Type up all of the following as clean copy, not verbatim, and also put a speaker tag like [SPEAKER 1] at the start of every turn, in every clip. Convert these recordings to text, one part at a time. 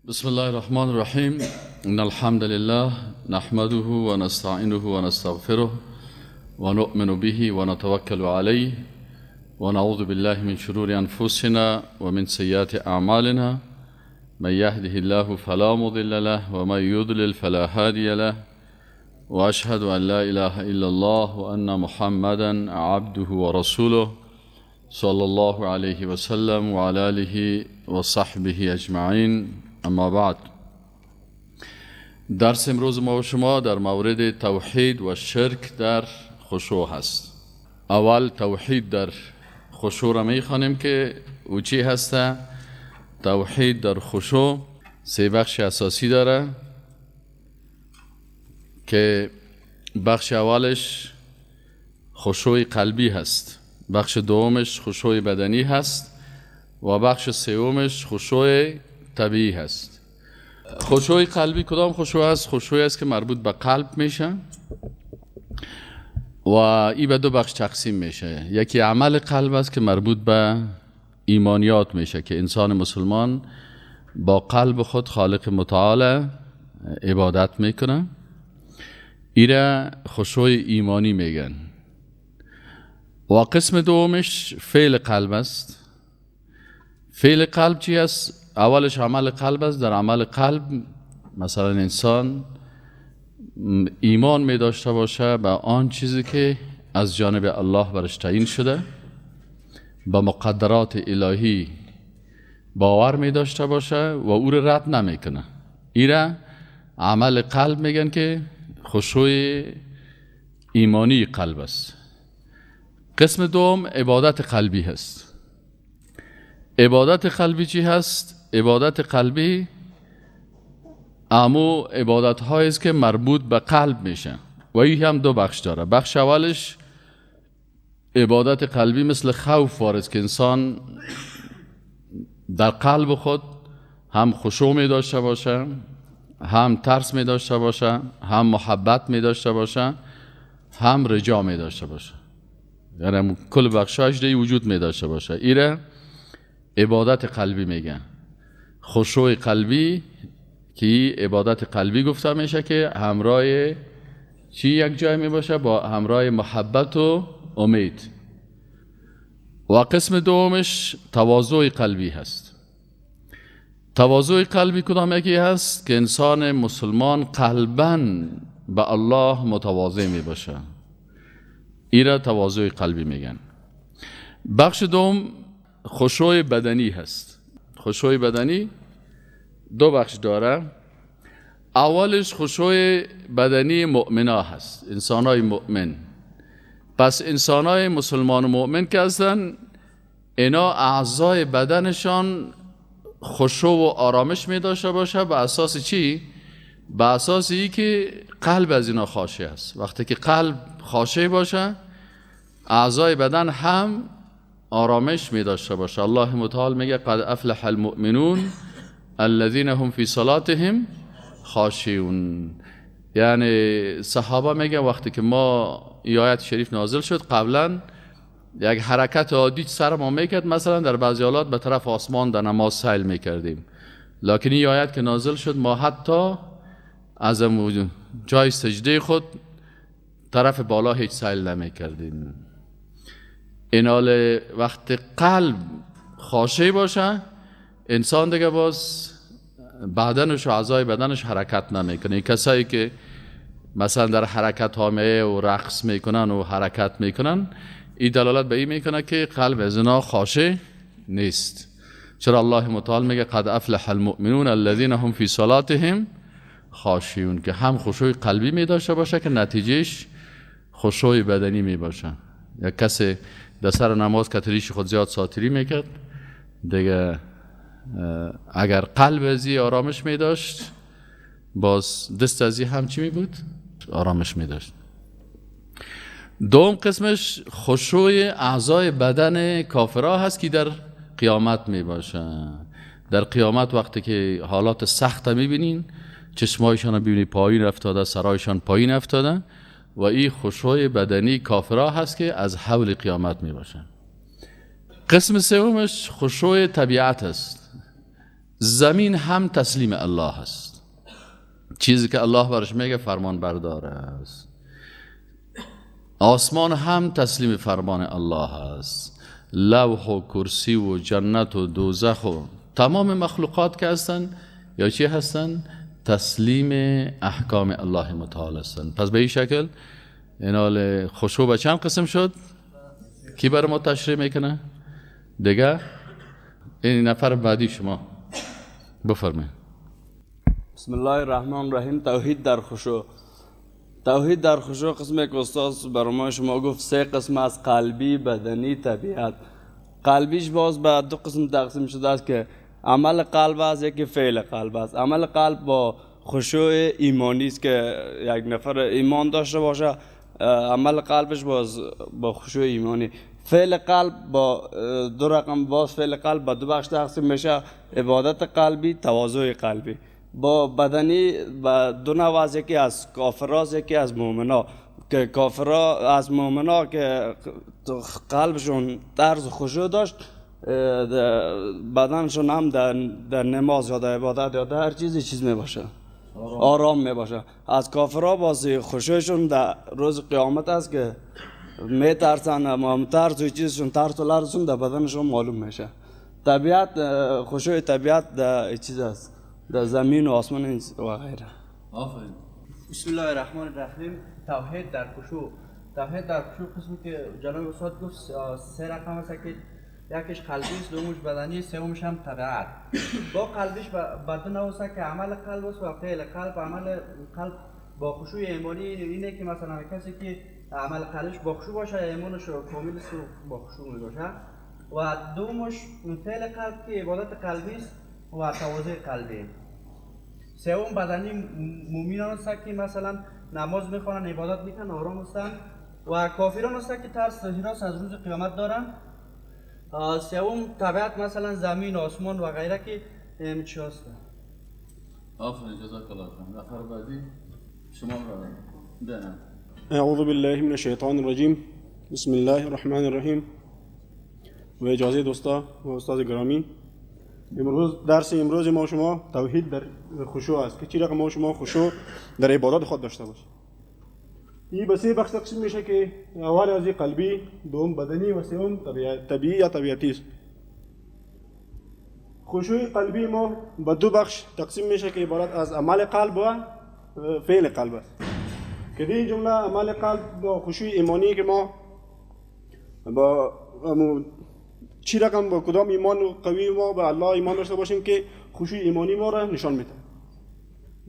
[SPEAKER 1] بسم الله الرحمن الرحیم. ان الحمد لله نحمده ونستعینه ونستغفره ونؤمن به ونتوکل علیه ونعوذ بالله من شرور انفسنا ومن سیئات اعمالنا. من يهده الله فلا مضل له ومن يضلل فلا هادي له واشهد ان لا اله الا الله وان محمدا عبده ورسوله صلى الله عليه وسلم وعلى آله وصحبه اجمعین. اما بعد، درس امروز ما و شما در مورد توحید و شرک در خشوع هست. اول توحید در خشوع را میخوانیم که او چی هسته. توحید در خشوع سه بخش اساسی داره که بخش اولش خشوع قلبی هست، بخش دومش خشوع بدنی هست و بخش سومش خشوع طبیعی هست. خشوع قلبی کدام خشوع است؟ خشوعی است که مربوط به قلب میشه و این به دو بخش تقسیم میشه. یکی عمل قلب است که مربوط به ایمانیات میشه که انسان مسلمان با قلب خود خالق متعال عبادت میکنه، ایره خشوع ایمانی میگن. و قسم دومش فعل قلب است. فعل قلب چی است؟ اولش عمل قلب است. در عمل قلب مثلا انسان ایمان می داشته باشه به آن چیزی که از جانب الله برش تعیین شده، به مقدرات الهی باور می داشته باشه و او را رد نمیکنه. ایره عمل قلب میگن که خشوع ایمانی قلب است. قسم دوم عبادت قلبی هست. عبادت قلبی چی هست؟ عبادت قلبی امو عبادت هایی است که مربوط به قلب میشه و این هم دو بخش داره. بخش اولش عبادت قلبی مثل خوف وارد که انسان در قلب خود هم خشوع می داشته باشه، هم ترس می داشته باشه، هم محبت می داشته باشه، هم رجا می داشته باشه، یعنی کل بخشایش دی وجود می داشته باشه. ایره عبادت قلبی میگن. خشوع قلبی که عبادت قلبی گفته میشه که همراه چی یک جای می باشه؟ با همراه محبت و امید. و قسم دومش تواضع قلبی هست. تواضع قلبی کدام یکی هست؟ که انسان مسلمان قلباً به الله متواضع می باشه، ایره تواضع قلبی میگن. بخش دوم خشوع بدنی هست. خشوع بدنی دو بخش داره. اولش خشوع بدنی مؤمنا هست، انسانای مؤمن. پس انسانای مسلمان و مؤمن که هستن، اینا اعضای بدنشان خشوع و آرامش می داشته باشه. به اساس چی؟ به اساس ای که قلب از اینا خاشع است. وقتی که قلب خاشع باشه، اعضای بدن هم آرامش می داشته باشه. الله متعال میگه قد افلح المؤمنون الذين هم فی صلاتهم خاشعون. یعنی صحابه میگه وقتی که ما آیت شریف نازل شد، قبلا یک حرکت عادی سر ما میکرد، مثلا در بعضی حالات به طرف آسمان در نماز سیل میکردیم، لکن این آیت که نازل شد ما حتی از جای سجده خود طرف بالا هیچ سیل نمیکردیم. این حال وقت قلب خاشع باشه، انسان دیگه باز بدنش و اعضای بدنش حرکت نمیکنه. کسایی که مثلا در حرکت ها میه و رقص میکنن و حرکت میکنن، این دلالت به این میکنه که قلب از اینا خاشع نیست. چرا الله متعال میگه قد افلح المؤمنون الذين هم فی صلاتهم خاشعون، که هم خشوع قلبی می داشته باشه که نتیجهش خشوع بدنی می باشه. یک کسی در سر نماز کتریش خود زیاد ساتری میکرد دیگه، اگر قلب ازی آرامش می داشت، باز دست ازی هم چی می بود؟ آرامش می داشت. دوم قسمش خشوع اعضای بدن کافرها هست که در قیامت می باشه. در قیامت وقتی که حالات سخت می بینین، چشمایشان رو ببینی پایین افتاده، سرایشان پایین افتاده، و این خشوع بدنی کافرها هست که از حول قیامت می باشه. قسم سومش خشوع طبیعت است. زمین هم تسلیم الله است، چیزی که الله برش میگه فرمان بردار است. آسمان هم تسلیم فرمان الله است. لوح و کرسی و جنت و دوزخ و تمام مخلوقات که هستند یا چی هستند، تسلیم احکام الله متعال هستند. پس به این شکل اینال خشوع به چند قسم شد؟ کی بر ما تشریح میکنه؟ دیگه این نفر بعدی شما بفرمایید.
[SPEAKER 2] بسم الله الرحمن الرحیم. توحید در خشوع. توحید در خشوع قسمی که استاد برای ما شما گفت سه قسم از قلبی، بدنی، طبیعت. قلبیش باز به دو قسم تقسیم شده است که عمل قلب است، یکی فعل قلب است. عمل قلب با خشوع ایمانی است که یک نفر ایمان داشته باشه، عمل قلبش باز با خشوع ایمانی. فعل قلب با دو رقم، باز فعل قلب با دو بخش تقسیم میشه، عبادت قلبی، تواضع قلبی. با بدنی با دو نوع از، یکی از کافراست، یکی از مؤمنا، که کافرا از مؤمنا که قلبشون طرز خشوع داشت، بدنشون هم در نماز یا در عبادت یا در هر چیزی چیز می باشه، آرام می باشه. از کافرا باز خشوعشون در روز قیامت است که می ترسن، اما ترس و چیزشون، ترس و لرزشون در بدنشون معلوم میشه. طبیعت، خشوع طبیعت در چیز است، در زمین و آسمان و غیره.
[SPEAKER 1] آفرین.
[SPEAKER 3] بسم الله الرحمن الرحیم. توحید در خشوع. توحید در خشوع قسمی که جناب استاد گفت سه رقم است که یکیش قلبی است، دومش بدنی، سومش هم طبیعت. با قلبیش به دو نوع است که عمل قلب است و فعل قلب. عمل قلب با خشوع ایمانی اینه که مثلا کسی که عمل قلبش با خشوع باشه، ایمانش کامل است و با خشوع می باشه. و دومش فعل قلب که عبادت قلبی است و تواضع قلبی. سوم بدنی مومنان است که مثلا نماز میخوانن، عبادت میکنن، آرام هستند. و کافران است که ترس و هراس از روز قیامت دارن. سوم طبیعت، مثلا زمین، آسمان و غیره که چی هست.
[SPEAKER 1] آفرین، جزاک الله خیر. نفر بعدی شما برادر.
[SPEAKER 4] اعوذ بالله من الشیطان الرجیم. بسم الله الرحمن الرحیم. و اجازه دوستا و استاد گرامی، امروز درس امروز ما شما توحید در خشوع است که چی رقم ما شما خشوع در عبادت خود داشته باشیم. این به سه بخش تقسیم میشه که اول از قلبی، دوم بدنی و سوم طبیعی یا طبیعتی است. خشوع قلبی ما به دو بخش تقسیم میشه که عبارت از عمل قلب و فعل قلب است. که این جمله عمل قلب با خشوع ایمانی که ما با چی رقم با کدام ایمان قوی ما به الله ایمان داشته باشیم که خشوع ایمانی ما را نشان میده.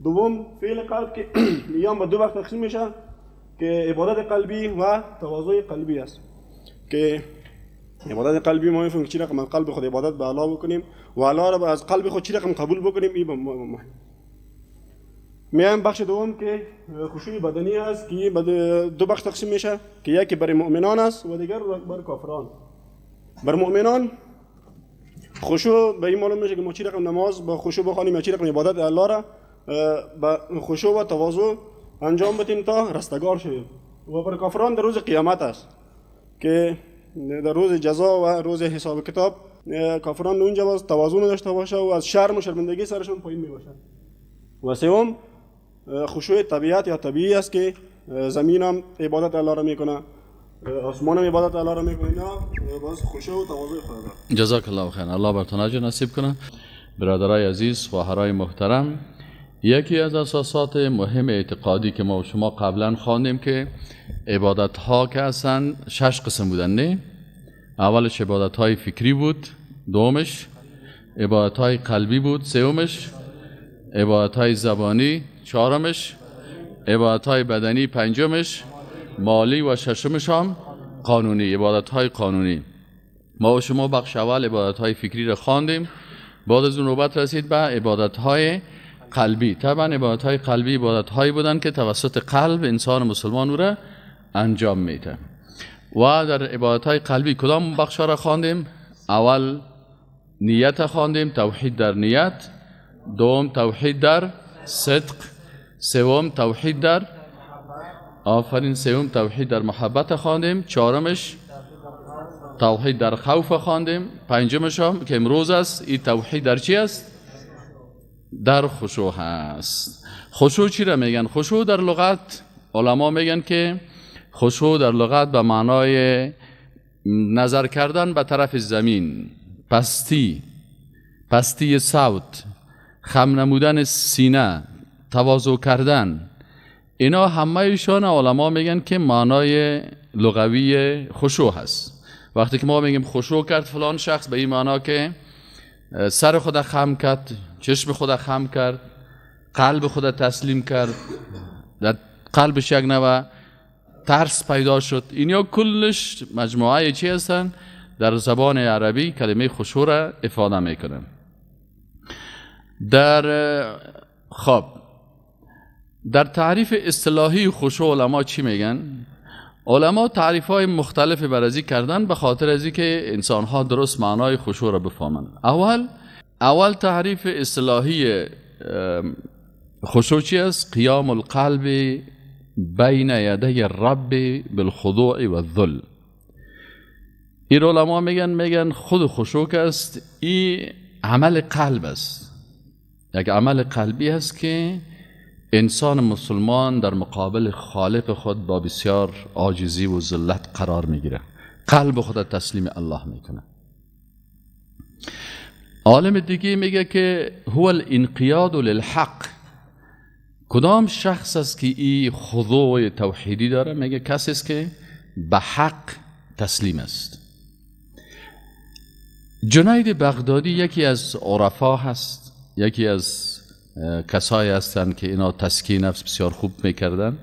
[SPEAKER 4] دوم فعل قلب که ایام به دو بخش تقسیم میشه که عبادت قلبی و تواضع قلبی است. که عبادت قلبی ما میفهمیم چی رقم از قلب خود عبادت به الله بکنیم و الله را از قلب خود چی رقم قبول بکنیم. این مهم. میایم بخش دوم که خشوع بدنی است که دو بخش تقسیم میشه که یکی برای مؤمنان است و دیگر برای کافران. بر مؤمنان خشوع به این معلوم میشه که ما چی رقم نماز با خشوع بخوانیم یا چی رقم عبادت الله را با خشوع و تواضع انجام بدیم تا رستگار شویم. و بر کافران در روز قیامت است که در روز جزا و روز حساب کتاب کافران اونجا باز تواضع نداشته باشه و از شرم و شرمندگی سرشون پایین می باشه. و سوم خشوع طبیعت یا طبیعی است که زمین هم عبادت الله را میکنه، آسمان هم عبادت الله را میکنه، اینا باز خشوع و تواضع خدا داره.
[SPEAKER 1] جزاک الله خیر. الله براتون اجر نصیب کنه. برادرای عزیز، خواهرای محترم، یکی از اساسات مهم اعتقادی که ما و شما قبلا خواندیم که عبادت ها که هستن 6 قسم بودن، نه؟ اولش عبادت های فکری بود، دومش عبادت های قلبی بود، سومش عبادت های زبانی، چهارمش عبادت های بدنی، پنجمش مالی و ششمش هم قانونی، عبادت های قانونی. ما و شما بخش اول عبادت های فکری را خواندیم، بعد از اون نوبت رسید به عبادت های قلبی. طبعا عبادت های قلبی عبادت هایی بودن که توسط قلب انسان مسلمان او را انجام میده. و در عبادت های قلبی کدام بخش را خواندیم؟ اول نیت خواندیم، توحید در نیت، دوم توحید در صدق، سوم توحید در آفرین، سوم توحید در محبت خواندیم، چهارمش توحید در خوف خواندیم، پنجمش هم که امروز است این توحید در چی است؟ در خشوع هست. خشوع چی را میگن؟ خشوع در لغت علما میگن که خشوع در لغت به معنای نظر کردن به طرف زمین، پستی صوت، خم نمودن سینه، تواضع کردن، اینا همه‌شان علما میگن که معنای لغوی خشوع هست. وقتی که ما میگیم خشوع کرد فلان شخص، به این معنا که سر خود خم کرد، چشم خود خم کرد، قلب خود تسلیم کرد، در قلبش یک نوع ترس پیدا شد. اینا کلش مجموعه چی هستن؟ در زبان عربی کلمه خشوع را افاده میکنن. در خب در تعریف اصطلاحی خشوع علما چی میگن؟ علما تعریف های مختلف برازی کردن به خاطر از که انسان ها درست معنای خشوع را بفهمن. اول تعریف اصطلاحی خشوع چی است؟ قیام القلب بین یدی الرب بالخضوع والذل. این علما میگن خود خشوع است، این عمل قلب است، یک عمل قلبی است که انسان مسلمان در مقابل خالق خود با بسیار عاجزی و ذلت قرار میگیره، قلب خود تسلیم الله میکنه. عالم دیگه میگه که هو الانقیاد للحق. کدام شخص است که این خضوع توحیدی داره؟ میگه کسی است که به حق تسلیم است. جنید بغدادی یکی از عرفا هست، یکی از کسایی هستند که اینا تزکیه نفس بسیار خوب میکردن،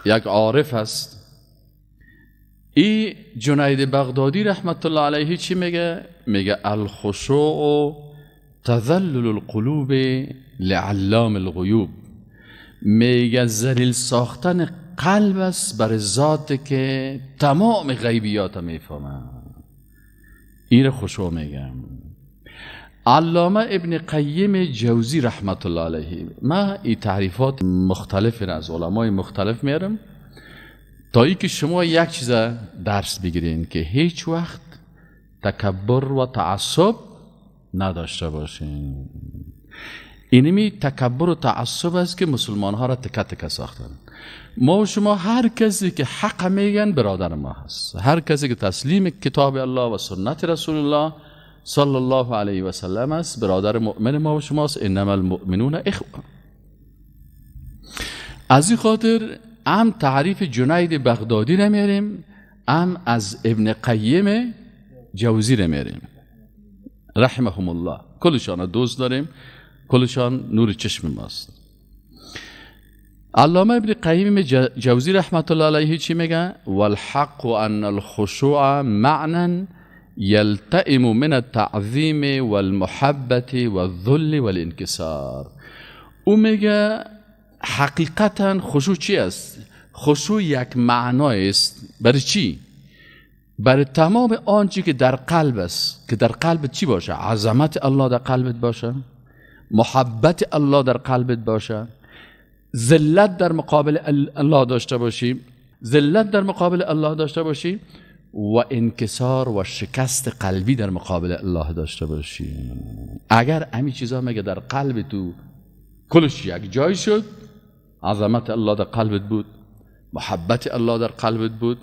[SPEAKER 1] یک عارف هست. ای جنید بغدادی رحمت الله علیه چی میگه؟ میگه الخشوع تذلل القلوب لعلام الغیوب. میگه ذلیل ساختن قلب است بر ذات که تمام غیبیات میفهمه. این خشوع میگم. علامه ابن قیم جوزی رحمت الله علیه، ما این تعریفات مختلف از علمای مختلف میارم تا ای که شما یک چیز درس بگیرین که هیچ وقت تکبر و تعصب نداشته باشین. اینمی تکبر و تعصب است که مسلمان ها را تکه تکه ساختن. ما و شما هر کسی که حق میگن برادر ما هست، هر کسی که تسلیم کتاب الله و سنت رسول الله صلی الله علیه و سلم است برادر مؤمن ما و شماست. انما المؤمنون اخوه. از این خاطر هم تعریف جنید بغدادی را میاریم، هم از ابن قیم جوزی را میاریم رحمهم الله. کلشان دوست داریم، کلشان نور چشم ماست. علامه ابن قیم جوزی رحمت الله علیه چی میگه؟ والحق ان الخشوع معنی یلتئم من التعظیم والمحبت والذل والانکسار. او میگه حقیقتا خشوع چی است؟ خشوع یک معنای است. برای چی؟ برای تمام آنچه که در قلب است، که در قلب چی باشه؟ عظمت الله در قلبت باشه، محبت الله در قلبت باشه، ذلت در مقابل الله داشته باشی، ذلت در مقابل الله داشته باشی و انکسار و شکست قلبی در مقابل الله داشته باشی. اگر همین چیزا مگه در قلب تو کلش یک جای شد، عظمت الله در قلبت بود، محبت الله در قلبت بود،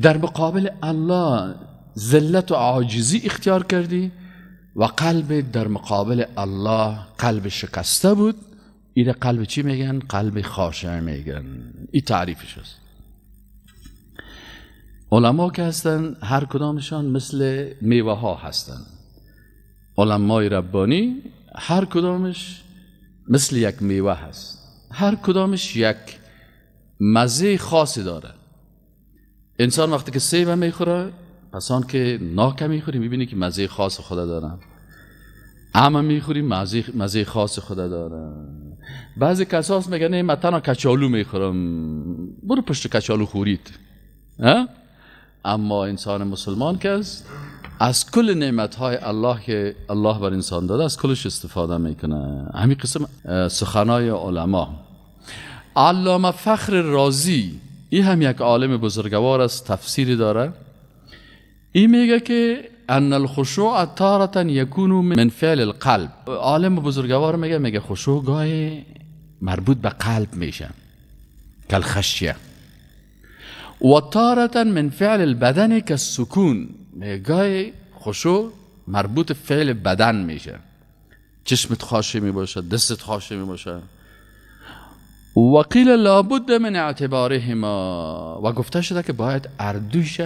[SPEAKER 1] در مقابل الله ذلت و عاجزی اختیار کردی و قلب در مقابل الله قلب شکسته بود، این قلب چی میگن؟ قلب خاشع میگن. این تعریفش است. علما که هستن هر کدامشان مثل میوه ها هستن. علمای ربانی هر کدامش مثل یک میوه هست، هر کدامش یک مزه خاصی داره. انسان وقتی که سیب میخوره، پس آن که ناک میخوری میبینی که مزه خاص خود داره، اما میخوری مزه خاص خود داره. بعضی کساس میگن نه من تنها کچالو میخورم، برو پشت کچالو خورید. اما انسان مسلمان که است از کل نعمتهای الله که الله بر انسان داده از کلش استفاده میکنه. همین قسم سخنای علما. علامه فخر رازی، این هم یک عالم بزرگوار است، تفسیری داره. این میگه که ان الخشوع تارة یکون من فعل القلب. عالم بزرگوار میگه خشوع گاهی مربوط به قلب میشه کالخشیه، و تارة من فعل البدن کالسکون. گاهی خشوع مربوط فعل بدن میشه، چشمت خاشع میباشه، دستت خاشع میباشه. و قیل لابد من اعتبارهما، و گفته شده که باید اردوش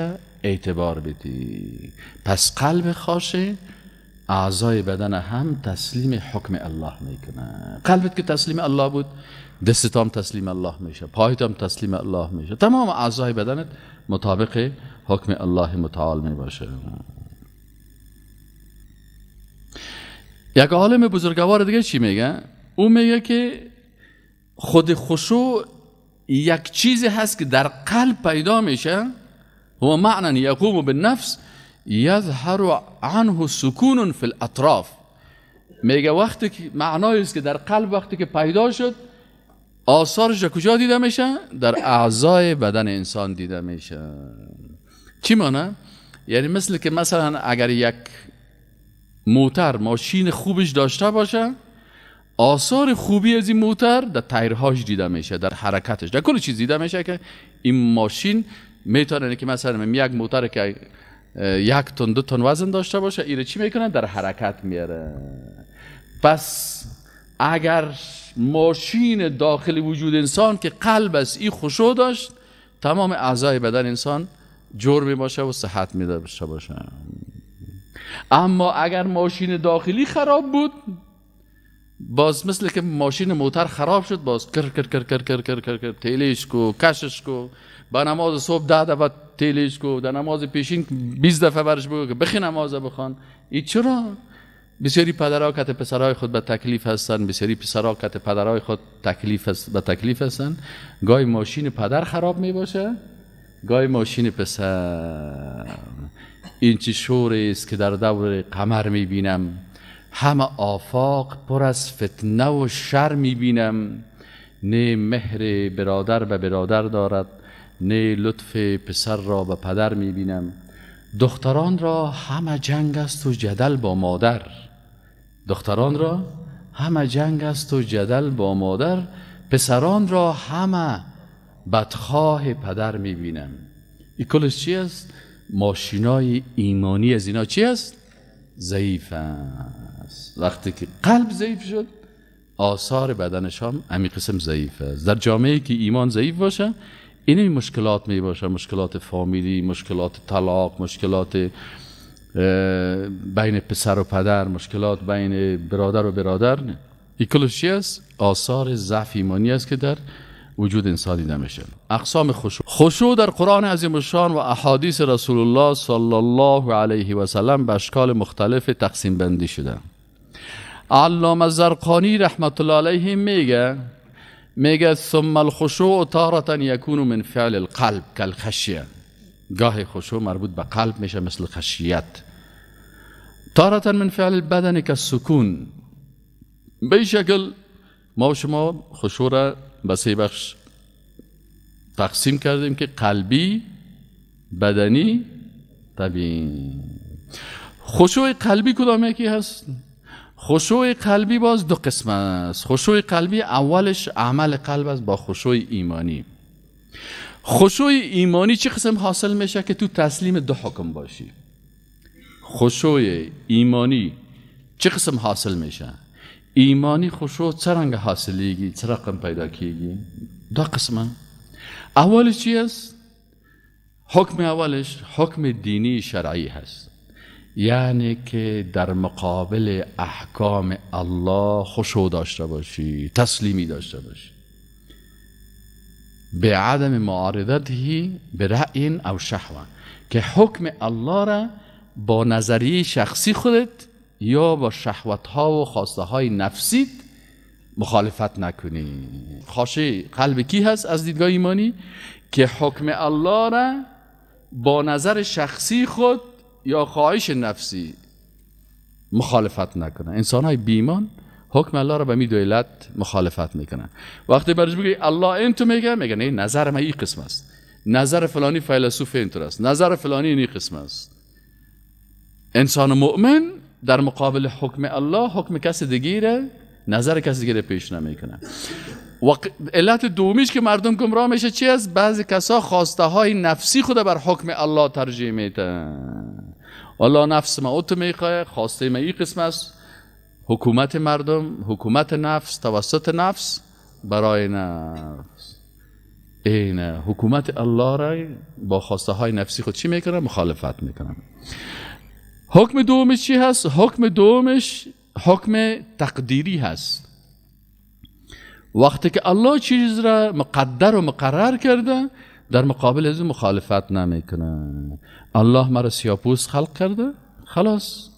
[SPEAKER 1] اعتبار بدی. پس قلب خاشع اعضای بدن هم تسلیم حکم الله میکنه. قلبت که تسلیم الله بود، دستت هم تسلیم الله میشه، پایت هم تسلیم الله میشه، تمام اعضای بدنت مطابق حکم الله متعال میباشه. یک عالم بزرگوار دیگه چی میگه؟ او میگه که خود خشوع یک چیزی هست که در قلب پیدا میشه، هو معنی یقوم بالنفس یظهر عنه سکون فی الاطراف. میگه وقتی که معنایی است که در قلب وقتی که پیدا شد، آثارش در کجا دیده میشه؟ در اعضای بدن انسان دیده میشه. چی معنی؟ یعنی مثل که مثلا اگر یک موتر ماشین خوبش داشته باشه، آثار خوبی از این موتر در تایرهاش دیده میشه، در حرکتش، در کل چیز دیده میشه که این ماشین میتونه که مثلا یک موتر که 1 تن 2 تن وزن داشته باشه، اینو چی میکنه؟ در حرکت میاره. پس اگر ماشین داخل وجود انسان که قلب است این خشوع داشت، تمام اعضای بدن انسان جور میباشه و صحت میداشته باشه. اما اگر ماشین داخلی خراب بود، باز مثل که ماشین موتر خراب شد، باز کر کر کر کر کر کر کر کر تیلش کو، کشش کو، با نماز صبح 10 دفعه تیلش کو، در نماز پیشین 20 دفعه برش بگو که بخی نماز بخوان. این چرا؟ بسیاری پدرها کت پسرهای خود به تکلیف هستن، بسیاری پسرها کت پدرهای خود به تکلیف هستن. گاهی ماشین پدر خراب می باشه، گاهی ماشین پسر. این چه شوری است که در دور قمر می بینم، همه آفاق پر از فتنه و شر می بینم. نه مهر برادر به برادر دارد، نه لطف پسر را به پدر می بینم. دختران را همه جنگ است و جدل با مادر، دختران را همه جنگ است و جدل با مادر، پسران را همه بدخواه پدر می بینم. این کلش چی است؟ ماشینای ایمانی از اینا چی است؟ ضعیف است. وقتی که قلب ضعیف شد، آثار بدنش هم همین قسم ضعیف است. در جامعه که ایمان ضعیف باشه، این مشکلات می باشه، مشکلات فامیلی، مشکلات طلاق، مشکلات بین پسر و پدر، مشکلات بین برادر و برادر. این کلش چی است؟ آثار ضعف ایمانی است که در وجود انسان دیده میشه. اقسام خشوع. خشوع در قرآن عظیم الشان و احادیث رسول الله صلی الله علیه و سلم به اشکال مختلف تقسیم بندی شده. علامه زرقانی رحمت الله علیه میگه ثم الخشوع تارة یکون من فعل القلب کالخشیه. گاه خشوع مربوط به قلب میشه مثل خشیت. تارة من فعل البدن کالسکون. به این شکل ما و شما خشوع را به 3 بخش تقسیم کردیم که قلبی، بدنی، طبیعی. خشوع قلبی کدام یکی هست؟ خشوع قلبی باز 2 قسم است. خشوع قلبی اولش عمل قلب است با خشوع ایمانی. خشوع ایمانی چه قسم حاصل میشه؟ که تو تسلیم 2 حکم باشی. خشوع ایمانی چه قسم حاصل میشه؟ ایمانی خشوع چه رنگ حاصلیگی، چه رقم پیدا کیگی؟ 2 قسمه. اولش چی است؟ حکم اولش حکم دینی شرعی هست، یعنی که در مقابل احکام الله خشوع داشته باشی، تسلیمی داشته باشی، به عدم معارضته به رأی او شهوه، که حکم الله را با نظریه شخصی خودت یا با شهوت‌ها و خواسته های نفسیت مخالفت نکنی. خاشع قلب کی هست از دیدگاه ایمانی؟ که حکم الله را با نظر شخصی خود یا خواهش نفسی مخالفت نکنه. انسان های بیمان حکم الله را به می دو علت مخالفت میکنن. وقتی برش بگی الله این تو میگه، میگه نه نظر من این قسم است، نظر فلانی فیلسوف اینطور است، نظر فلانی این قسم است. انسان مؤمن در مقابل حکم الله حکم کس دیگه، نظر کس دیگه پیش نمیکنه. و علت دومیش که مردم گمراه میشه چی است؟ بعضی کسا خواسته های نفسی خود بر حکم الله ترجیح میدن. الله نفس ما اوت میخواه، خواسته ما این قسم است. حکومت مردم، حکومت نفس توسط نفس برای نفس. اینه حکومت الله را با خواسته های نفسی خود چی میکنه؟ مخالفت میکنه. حکم دومش چی هست؟ حکم دومش حکم تقدیری هست. وقتی که الله چیز را مقدر و مقرر کرده، در مقابل از مخالفت نمیکنه. الله مرا سیاپوست خلق کرده، خلاص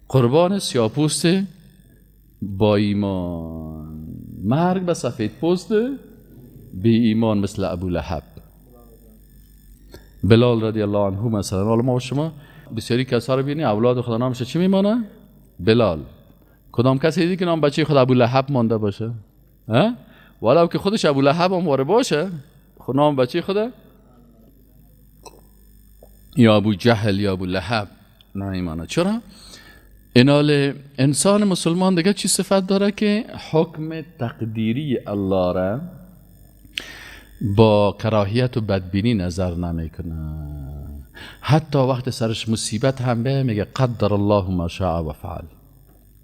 [SPEAKER 1] قربان سیاپوست با ایمان، مرگ به سفید پوست بی ایمان مثل ابو لهب، بلال رضی الله عنه مثلا. حالا ما و شما بسیاری کسا رو بینی اولاد خدا نامش چی میمانه؟ بلال. کدام کسی دیدی که نام بچه خود ابو لهب مانده باشه؟ ها؟ ولو که خودش ابو لهب هم واره باشه، خود نام بچه خود یا ابو جهل یا ابو لهب نمیمانه. چرا؟ اینال انسان مسلمان دیگه چی صفت داره که حکم تقدیری الله را با کراهیت و بدبینی نظر نمیکنه. حتی وقت سرش مصیبت هم به میگه قدر الله ما شاء و فعل،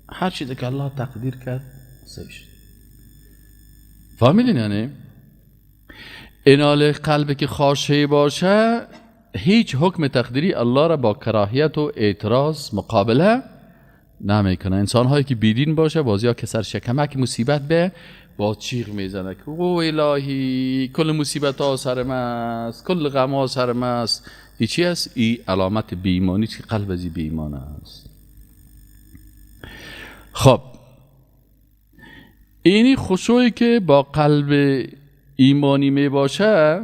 [SPEAKER 1] هر چیزی که الله تقدیر کرد صحیح شد. فهمیدین؟ یعنی اینال قلب که خاشع باشه هیچ حکم تقدیری الله را با کراهیت و اعتراض مقابله نمیکنه. انسان هایی که بیدین باشه بازی ها که سر شکمک مصیبت به با چیغ میزنه که او الهی کل مصیبت ها سر من است، کل غم ها سر من است. ای چی است؟ ای علامت بی‌ایمانی که قلب از بی ایمان است. خب اینی خشوعی که با قلب ایمانی می باشه،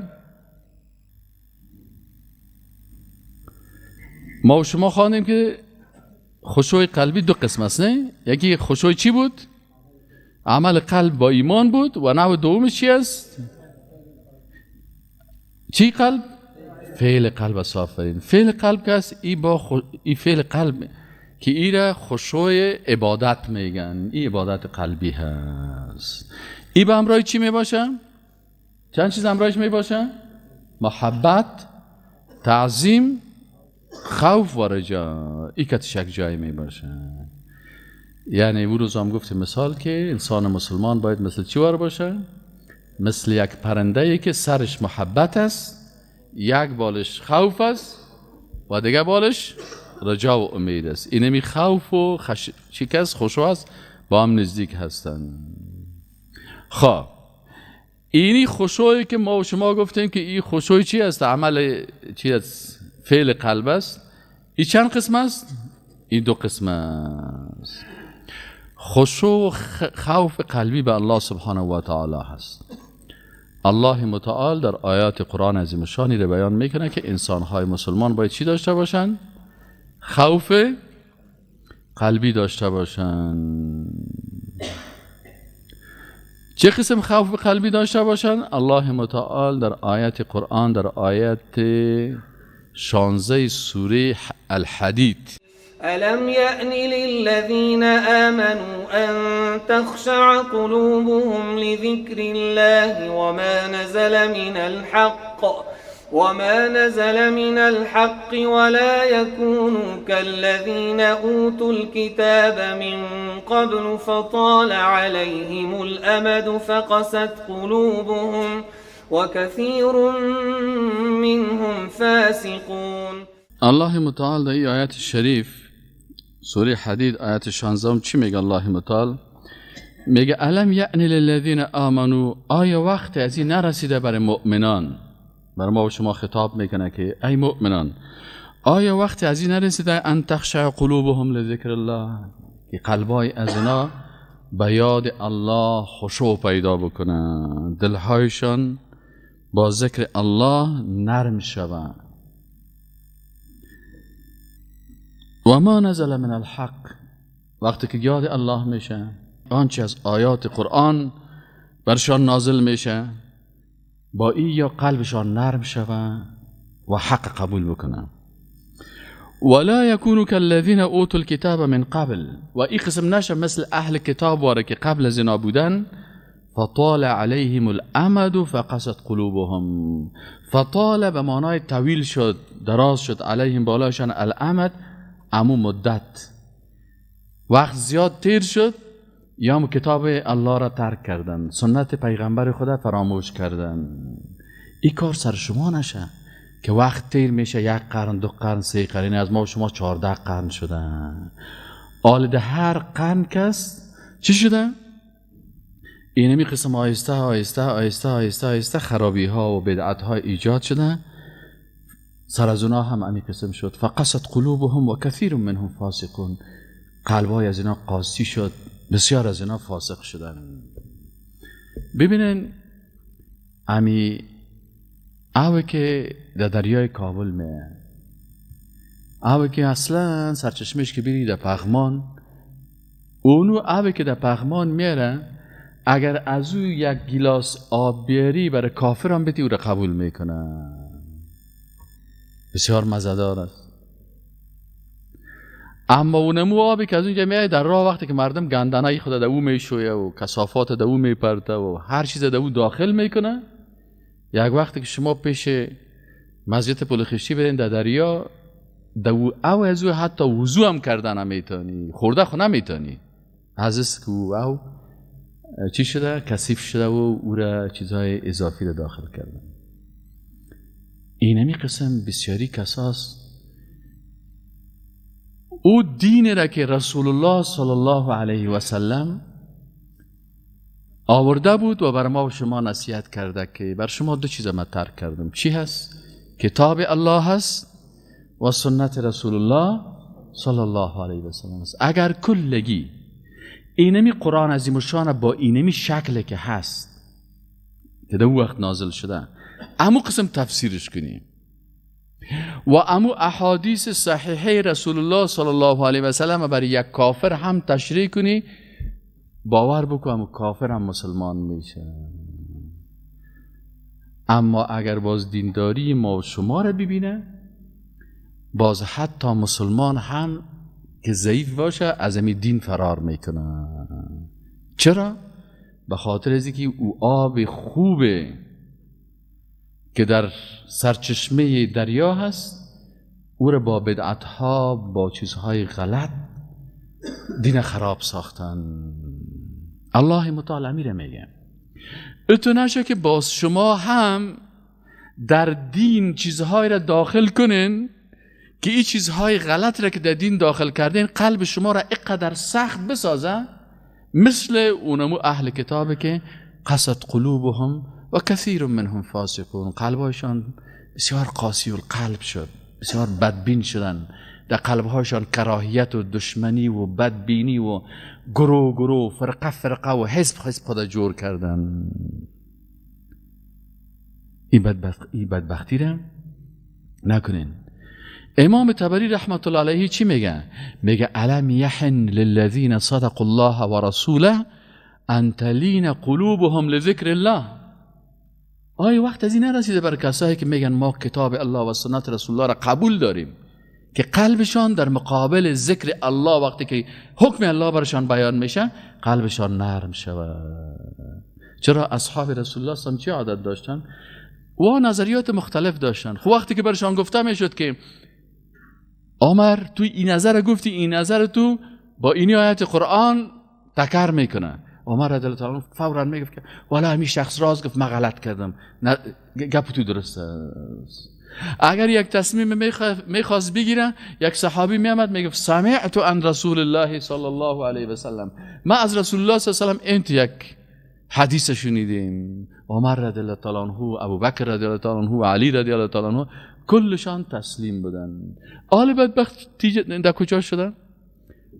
[SPEAKER 1] ما و شما خواندیم که خشوع قلبی دو قسم است، نه؟ یکی خشوع چی بود؟ عمل قلب با ایمان بود. و نوع دومش چی است؟ چی قلب؟ فعل قلب است. آفرین. فعل قلب که است، ای با ای فعل قلب که ای را خشوع عبادت میگن، ای عبادت قلبی هست. ای به همراه چی میباشه؟ چند چیز همراهش میباشه؟ محبت، تعظیم، خوف و رجا. ای که یک جای میباشه. یعنی او روز هم گفتیم مثال که انسان مسلمان باید مثل چی وار باشه؟ مثل یک پرنده که سرش محبت است، یک بالش خوف است و دیگه بالش رجا و امید است. اینمی خوف و چی کس خشوع است با هم نزدیک هستن. خب اینی خشوعی که ما و شما گفتیم که این خشوع چی است؟ عمل چی است؟ فعل قلب است. این چند قسم است؟ این دو قسم است. خشوع و خوف قلبی به الله سبحانه و تعالی هست. الله متعال در آیات قرآن عظیم شانی رو بیان میکنه که انسانهای مسلمان باید چی داشته باشن؟ خوف قلبی داشته باشن. چه قسم خوف قلبی داشته باشن؟ الله متعال در آیات قرآن در آیت 16 سوره الحدید:
[SPEAKER 5] ألم يأن للذين آمنوا أن تخشع قلوبهم لذكر الله وما نزل من الحق ولا يكونوا كالذين أوتوا الكتاب من قبل فطال عليهم الأمد فقست قلوبهم وكثير منهم فاسقون.
[SPEAKER 1] الله متعال در این آیت شریف سوره حدید آیت 16 چی میگه؟ الله متعال میگه الم یأن للذین آمنوا، آیا وقت از این نرسیده برای مؤمنان؟ برای ما و شما خطاب میکنه که ای مؤمنان، آیا وقت از این نرسیده ان تخشع قلوبهم لذکر الله، که قلبای از اینا به یاد الله خشوع پیدا بکنن، دلهایشان با ذکر الله نرم شوند. و ما نزل من الحق، وقتی که یاد الله میشه، آنچه از آیات قرآن برشان نازل میشه، با این یا قلبشان نرم شوه و حق قبول بکنن. ولا یکونوا کالذین اوتوا الکتاب من قبل، و این قسم نشه مثل اهل کتاب واره که قبل از اینا بودن. فطال علیهم الامد فقست قلوبهم. فطال به معنای طویل شد، دراز شد، علیهم بالایشان، الامد امو مدت، وقت زیاد تیر شد، یا کتاب الله را ترک کردن، سنت پیغمبر خدا فراموش کردن. این کار سر شما نشه که وقت تیر میشه، 1 قرن، 2 قرن، 3 قرن، از ما و شما 14 قرن شدن. آل ده هر قرن کس چی شده؟ اینمی قسم آهسته آهسته آهسته آهسته آهسته خرابی ها و بدعت ها ایجاد شده، سر از اونا هم امی قسم شد. فقست قلوبهم و کثیر منهم فاسقون، قلبای از اینا قاسی شد، بسیار از اینا فاسق شدن. ببینن امی اوه که در دریای کابل میه، اوه که اصلا سرچشمش که بری در پغمان، اونو اوه که در پغمان میره، اگر از او یک گیلاس آب بیاری برای کافر هم بدی او را قبول میکنه، بسیار مزدار است. اما اونمو آبی که از اونجا میاد در راه، وقتی که مردم گندنای خود در او میشویه و کثافات در او میپرته و هر چیز در او داخل میکنه، یک وقتی که شما پیش مسجد پل خشتی برین در دریا، در او از او حتی وضو هم کردن نمیتونی، خورده خو نمیتونی، از است که او چی شده؟ کثیف شده و او را چیزهای اضافی را داخل کردن. اینمی قسم بسیاری کساست او دین را که رسول الله صلی الله علیه و سلم آورده بود و بر ما و شما نصیحت کرده که بر شما 2 چیز ما ترک کردم. چی هست؟ کتاب الله هست و سنت رسول الله صلی الله علیه و سلم است. اگر کلگی اینمی قرآن عظیم الشان با اینمی شکل که هست که در وقت نازل شده، امو قسم تفسیرش کنیم و امو احادیث صحیحه رسول الله صلی الله علیه و سلم برای یک کافر هم تشریح کنی، باور بکن امو کافر هم مسلمان میشه. اما اگر باز دینداری ما و شما را ببینه، باز حتی مسلمان هم که ضعیف باشه از این دین فرار میکنه. چرا؟ به خاطر از اینکه او آب خوبه که در سرچشمه دریا هست، او را با بدعتها، با چیزهای غلط دین خراب ساختن. الله متعال امیره میگه اتو نشه که باز شما هم در دین چیزهای را داخل کنین که این چیزهای غلط را که در دین داخل کردین قلب شما را اقدر سخت بسازه، مثل اونمو اهل کتابه که قست قلوبهم و کثیر منهم فاسقون، قلبهایشان بسیار قاسی القلب شد، بسیار بدبین شدن، در قلبهایشان کراهیت و دشمنی و بدبینی و گروه گروه، فرقه فرقه و حزب حزب خدا جور کردن. این بدبختی را نکنین. امام طبری رحمت الله علیه چی میگه؟ میگه الم یحن للذین صدقوا الله ورسوله ان تلین قلوبهم لذکر الله. آیا وقت از این نرسیده بر کسایی که میگن ما کتاب الله و سنت رسول الله را قبول داریم که قلبشان در مقابل ذکر الله وقتی که حکم الله برشان بیان میشه قلبشان نرم شود؟ چرا اصحاب رسول الله صلی الله علیه و چه عادت داشتن و نظریات مختلف داشتن؟ خب وقتی که برشان گفته میشد که عمر تو این نظر گفتی، این نظر تو با این آیت قرآن تکر میکنه، عمر رضی الله تعالی فورا میگفت که والا همین شخص راز گفت، من غلط کردم، گپ تو درست است. اگر یک تصمیم میخواست بگیره، یک صحابی میامد میگفت سمعت عن رسول الله صلی الله علیه و سلم، ما از رسول الله صلی الله علیه و سلم انت یک حدیث شنیدیم. عمر رضی الله تعالی عنه، ابوبکر رضی الله تعالی عنه، علی رضی الله تعالی عنه کلشان تسلیم بودن. آل بدبخت در کجا شدن؟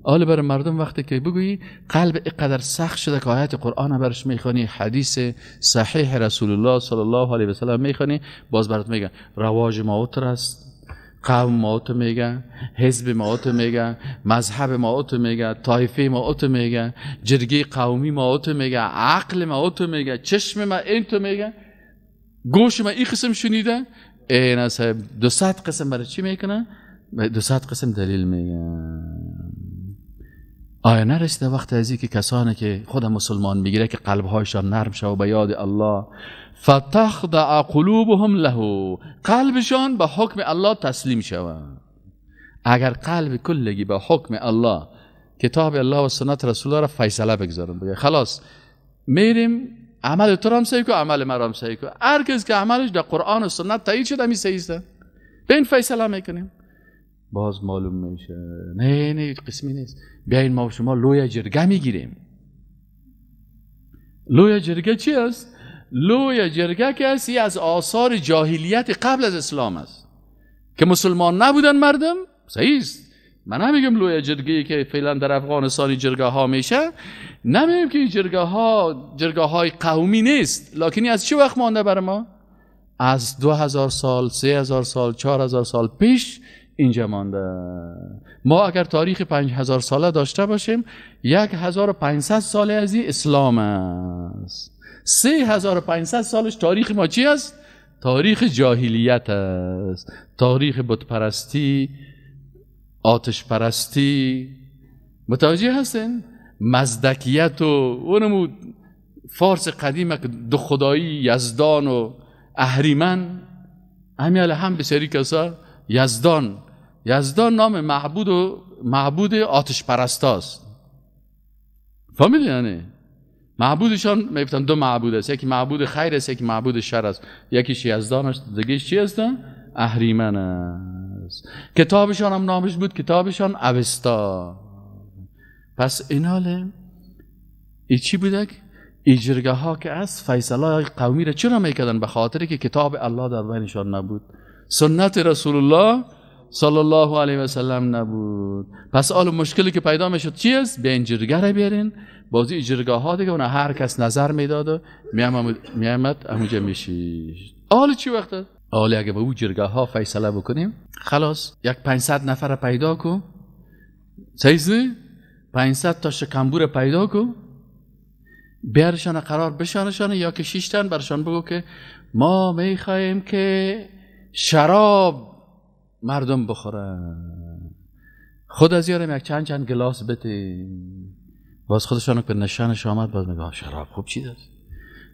[SPEAKER 1] آل بر مردم وقتی که بگویی قلب اینقدر سخت شده که آیت قرآن برش میخوانی، حدیث صحیح رسول الله صلی الله علیه و سلم میخوانی، باز برات میگن رواج ما است، قوم ما میگه، حزب ما میگه، مذهب ما میگه، طایفه ما میگه، جرگه قومی ما میگه، عقل ما میگه، چشم ما این تو میگه، گوش ما این قسم شنیده، این از 200 قسم برای چی میکنه؟ 200 قسم دلیل میگن. آیا نرسیده وقت ازی که کسانی که خود مسلمان میگیره که قلبهایشان نرم شد و به یاد الله فتخضع قلوبهم له، قلبشان به حکم الله تسلیم شود. اگر قلب کلگی به حکم الله، کتاب الله و سنت رسول الله را فیصله بگذارم، بگه خلاص میریم عمل تو را هم صحیح کو، عمل مرا هم صحیح کو، هر کس که عملش در قرآن و سنت تایید شد همی صحیح است، به این فیصله میکنیم. باز معلوم میشه نه نه قسمی نیست. بیاین ما و شما لوی جرگه میگیریم. لوی جرگه چی است؟ لوی جرگه که است از آثار جاهلیت قبل از اسلام است که مسلمان نبودن مردم. صحیح است، من نمیگم لوی جرگه که فعلا در افغانستان جرگه ها میشه، نمیگم که جرگه ها جرگه های قومی نیست، لکن از چه وقت مانده بر ما؟ از 2000 سال، 3000 سال، 4000 سال پیش اینجا مانده. ما اگر تاریخ 5000 ساله داشته باشیم، 1500 سال از این اسلام است. 3500 سالش تاریخ ما چی است؟ تاریخ جاهلیت است، تاریخ بتپرستی، آتش پرستی. متوجه هستین؟ مزدکیت و اونمو فارس قدیمه که دو خدایی یزدان و اهریمن، همیال هم بسیاری کسا یزدان، یزدان نام معبود و معبود آتش پرستاست. فهمیدی یعنی؟ معبودشان میگفتن دو معبود است، یکی معبود خیر است، یکی معبود شر است، یکیش یزدان است، دیگهش چی است؟ اهریمن است. کتابشان هم نامش بود کتابشان اوستا. پس ایناله ای چی بودک؟ ای جرگه ها که از فیصله قومی را چرا میکردن؟ به خاطر که کتاب الله در بینشان نبود، سنت رسول الله صلی الله علیه و سلم نبود. پس آل مشکلی که پیدا میشد چی است؟ به این جرگه را بیارین. بازی جرگه ها دیگه اون هر کس نظر میداد و میامد اونجا میشید. آل چی وقت؟ آل اگه به او جرگه ها فیصله بکنیم خلاص، یک 500 نفر پیدا کو، صحیح؟ 500 تا شکمبور پیدا کو، بیارشان قرار بشانشان یا که 6 تن برشان بگو که ما میخواهیم که شراب مردم بخورن، خود از یارم یک چند چند گلاس بده. باز خودشان که نشانش آمد باز میگه شراب خوب چیز است،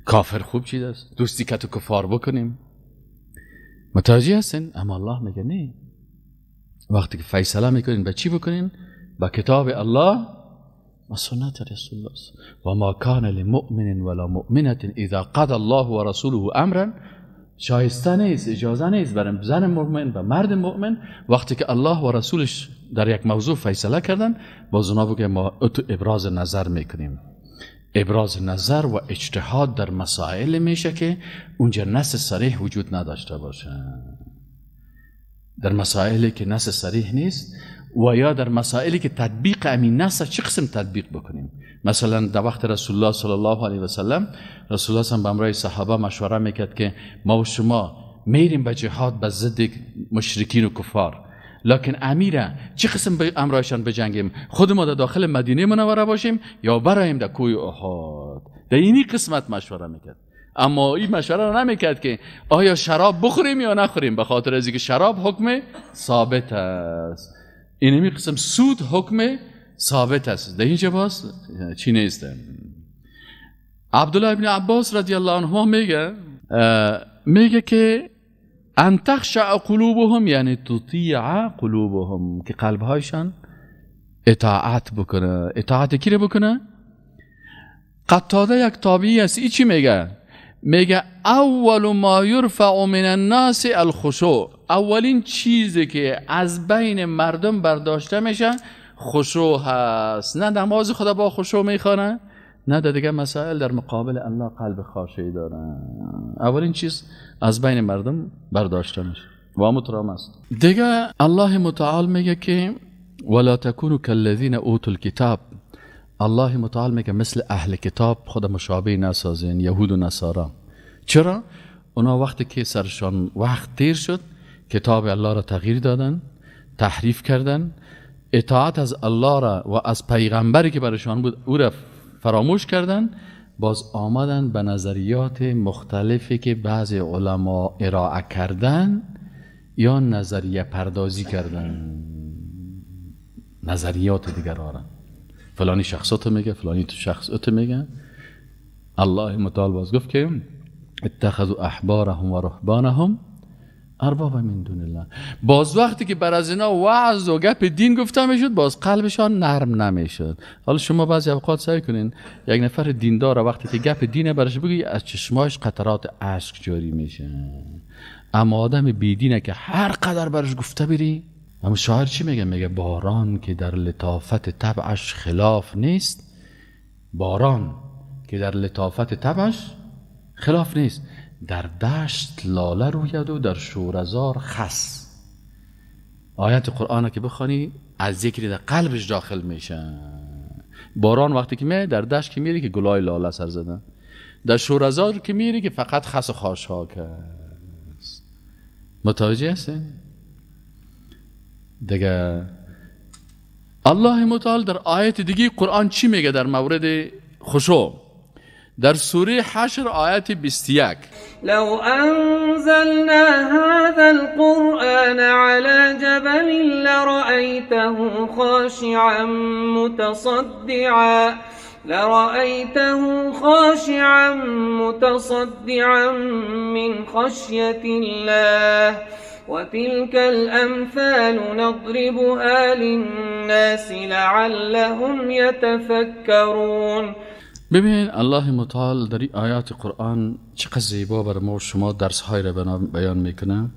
[SPEAKER 1] کافر خوب چیز است، دوستی که تو کفار بکنیم. متوجه هستین؟ اما الله میگه نه، وقتی که فیصله میکنین به چی بکنین؟ با کتاب الله و سنت رسول الله. و ما کان لمؤمن ولا مؤمنة اذا قضى الله ورسوله امرا، شایسته نیست، اجازه نیست برای زن مؤمن و مرد مؤمن وقتی که الله و رسولش در یک موضوع فیصله کردن باز اونا بگه ما اتو ابراز نظر میکنیم. ابراز نظر و اجتهاد در مسائل میشه که اونجا نص صریح وجود نداشته باشه، در مسائلی که نص صریح نیست و یا در مسائلی که تطبیق امین نص چه قسم تطبیق بکنیم. مثلا در وقت رسول الله صلی الله علیه و سلم، رسول الله به همراه صحابه مشوره میکرد که ما و شما میریم به جهاد به ضد مشرکین و کفار، لکن امیره چه قسم به امرایشان بجنگیم؟ خود ما در داخل مدینه منوره باشیم یا برایم در کوی احد؟ در اینی قسمت مشوره میکرد. اما این مشوره را نمیکرد که آیا شراب بخوریم یا نخوریم، به خاطر از اینکه شراب حکم ثابت است، اینمی قسم سود حکم ثابت است. در اینجا باز چی نیست. عبدالله ابن عباس رضی الله عنه میگه که ان تخشع قلوبهم، یعنی تطیع قلوبهم، که قلبهایشان اطاعت بکنه. اطاعت کی رو بکنه؟ قتاده یک تابعی است. ای چی میگه؟ میگه اول ما یرفع من الناس الخشوع، اولین چیزی که از بین مردم برداشته میشه خشوع هست. نه نماز خدا با خشوع میخوانه، نه دیگه مسائل در مقابل الله قلب خاشعی داره. اولین چیز از بین مردم برداشته میشه و مترام است. دیگه الله متعال میگه که ولا تکونوا کالذین اوتوا الکتاب. الله متعال میگه مثل اهل کتاب خود مشابه نسازین، یهود و نصارا. چرا؟ اونا وقتی که سرشان وقت تیر شد کتاب الله را تغییر دادن، تحریف کردن، اطاعت از الله را و از پیغمبری که برشان بود او را فراموش کردن، باز آمدن به نظریات مختلفی که بعضی علما ارائه کردن، یا نظریه پردازی کردن، نظریات دیگر آرن، فلانی شخصات میگه، فلانی تو شخصات میگه. الله متعال باز گفت که اتخذوا احبارهم و رهبانهم اربابا من دون الله. باز وقتی که بر از اینا وعظ و گپ دین گفته میشد، باز قلبشان نرم نمیشد. حالا شما بعضی اوقات سعی کنین یک نفر دیندار وقتی که گپ دینه برش بگی، از چشماش قطرات اشک جاری میشه. اما آدم بیدینه که هر قدر برش گفته بری، اما شاعر چی میگه؟ میگه باران که در لطافت طبعش خلاف نیست، باران که در لطافت طبعش خلاف نیست، در دشت لاله روید و در شورزار خس. آیت قرآن که بخوانی از یکی در قلبش داخل میشه. باران وقتی که میاد در دشت که میری که گلای لاله سر زدن، در شورزار که میری که فقط خس و خاشاک است. متوجه هستین؟ دیگه الله متعال در آیت دیگه قرآن چی میگه در مورد خشوع؟ در سوره حشر آیت 21:
[SPEAKER 5] لو انزلنا هذا القرآن على جبل لرأيته خاشعا متصدعا من خشية الله وتلك الأمثال نضربها للناس لعلهم يتفكرون.
[SPEAKER 1] ببین الله متعال در این آیات قرآن چقدر زیبا بر ما و شما درس های را بیان میکنه.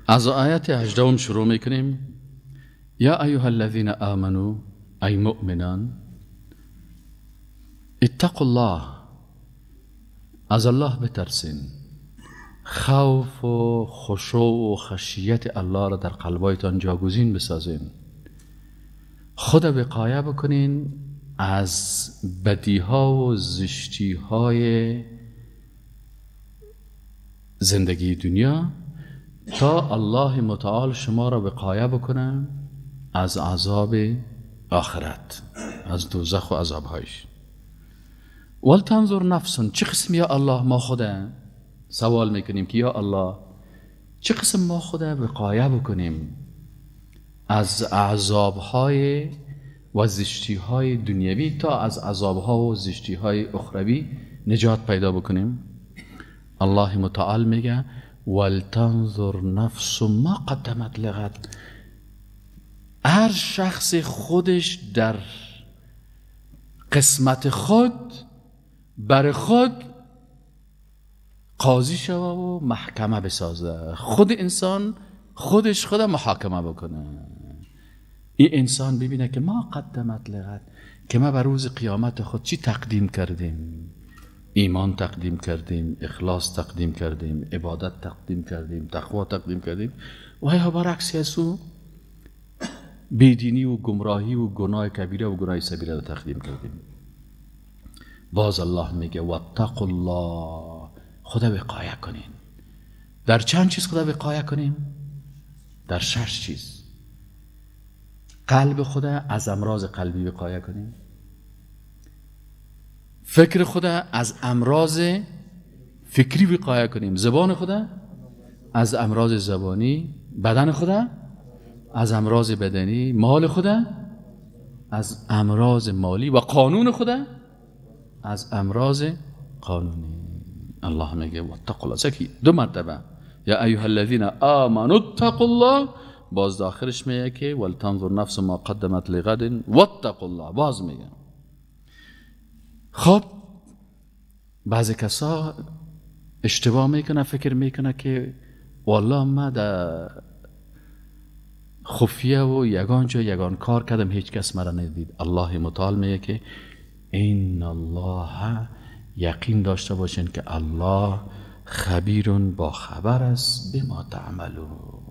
[SPEAKER 1] از آیت 18 شروع میکنیم. یا ایها الذین آمنوا، ای مؤمنان، اتقوا الله، از الله بترسین. خوف و خشوع و خشیت الله را در قلبایتان جاگزین بسازین. خود وقایه بکنین از بدیها و زشتیهای زندگی دنیا تا الله متعال شما را وقایه بکنه از عذاب آخرت، از دوزخ و عذابهایش. ولتنظر نفس، چه قسم یا الله ما خوده سوال میکنیم که یا الله چه قسم ما خوده وقایه بکنیم از عذابهای و زشتی‌های دنیوی تا از عذابها و زشتی‌های اخروی نجات پیدا بکنیم. الله متعال میگه ولتنظر نفس ما قدمت لغد. هر شخص خودش در قسمت خود بر خود قاضی شوه و محکمه بسازه. خود انسان خودش خود محاکمه بکنه. این انسان ببینه که ما قدمت لغد، که ما بر روز قیامت خود چی تقدیم کردیم. ایمان تقدیم کردیم، اخلاص تقدیم کردیم، عبادت تقدیم کردیم، تقوا تقدیم کردیم، و یا برعکس از بیدینی و گمراهی و گناه کبیره و گناه صغیره را تقدیم کردیم. باز الله میگه واتقوا الله، خدا وقایه کنین. در چند چیز خدا وقایه کنیم؟ در 6 چیز. قلب خدا از امراض قلبی وقایه کنیم، فکر خدا از امراض فکری وقایه کنیم، زبان خدا از امراض زبانی، بدن خدا از امراض بدنی، مال خدا از امراض مالی و قانون خدا از امراض قانونی. الله میگه واتقوا الله، سکی دو مرتبه یا ایها الذین آمنوا اتقوا الله، باز داخلش میگه که ولتنظر نفس ما قدمت لغد واتقوا الله، باز میگه. خب بعضی کسا اشتباه میکنه، فکر میکنه که والله ما در خفیه و یگان جا یگان کار کردم، هیچ کس مرا ندید. الله متعال میگه که این الله، یقین داشته باشین که الله خبیرون، با خبر است به ما تعملون.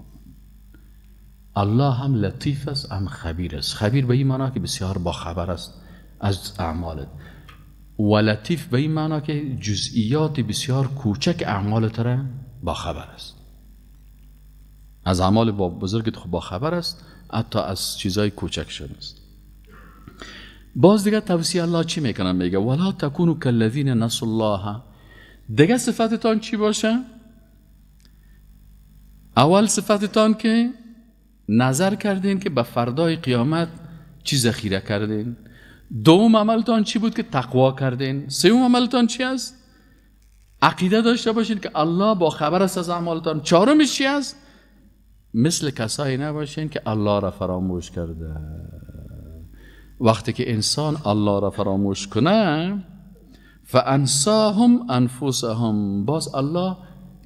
[SPEAKER 1] الله هم لطیف است هم خبیر است. خبیر به این معنا که بسیار با خبر است از اعمالت، و لطیف به این معنا که جزئیات بسیار کوچک اعمالت را با خبر است. از اعمال با بزرگت با خبر است، حتی از چیزای کوچک شده است. باز دیگه توصیه الله چی میکنه؟ میگه ولا تکونوا کالذین نسوا الله. دیگه صفتتان چی باشه؟ اول صفتتان که نظر کردین که به فردای قیامت چی ذخیره کردین. دوم عملتان چی بود که تقوا کردین. سوم عملتان چی است؟ عقیده داشته باشین که الله با خبر است از اعمالتان. چهارمش چی است؟ مثل کسایی نباشین که الله را فراموش کرده. وقتی که انسان الله را فراموش کنه، فانساهم انفسهم، باز الله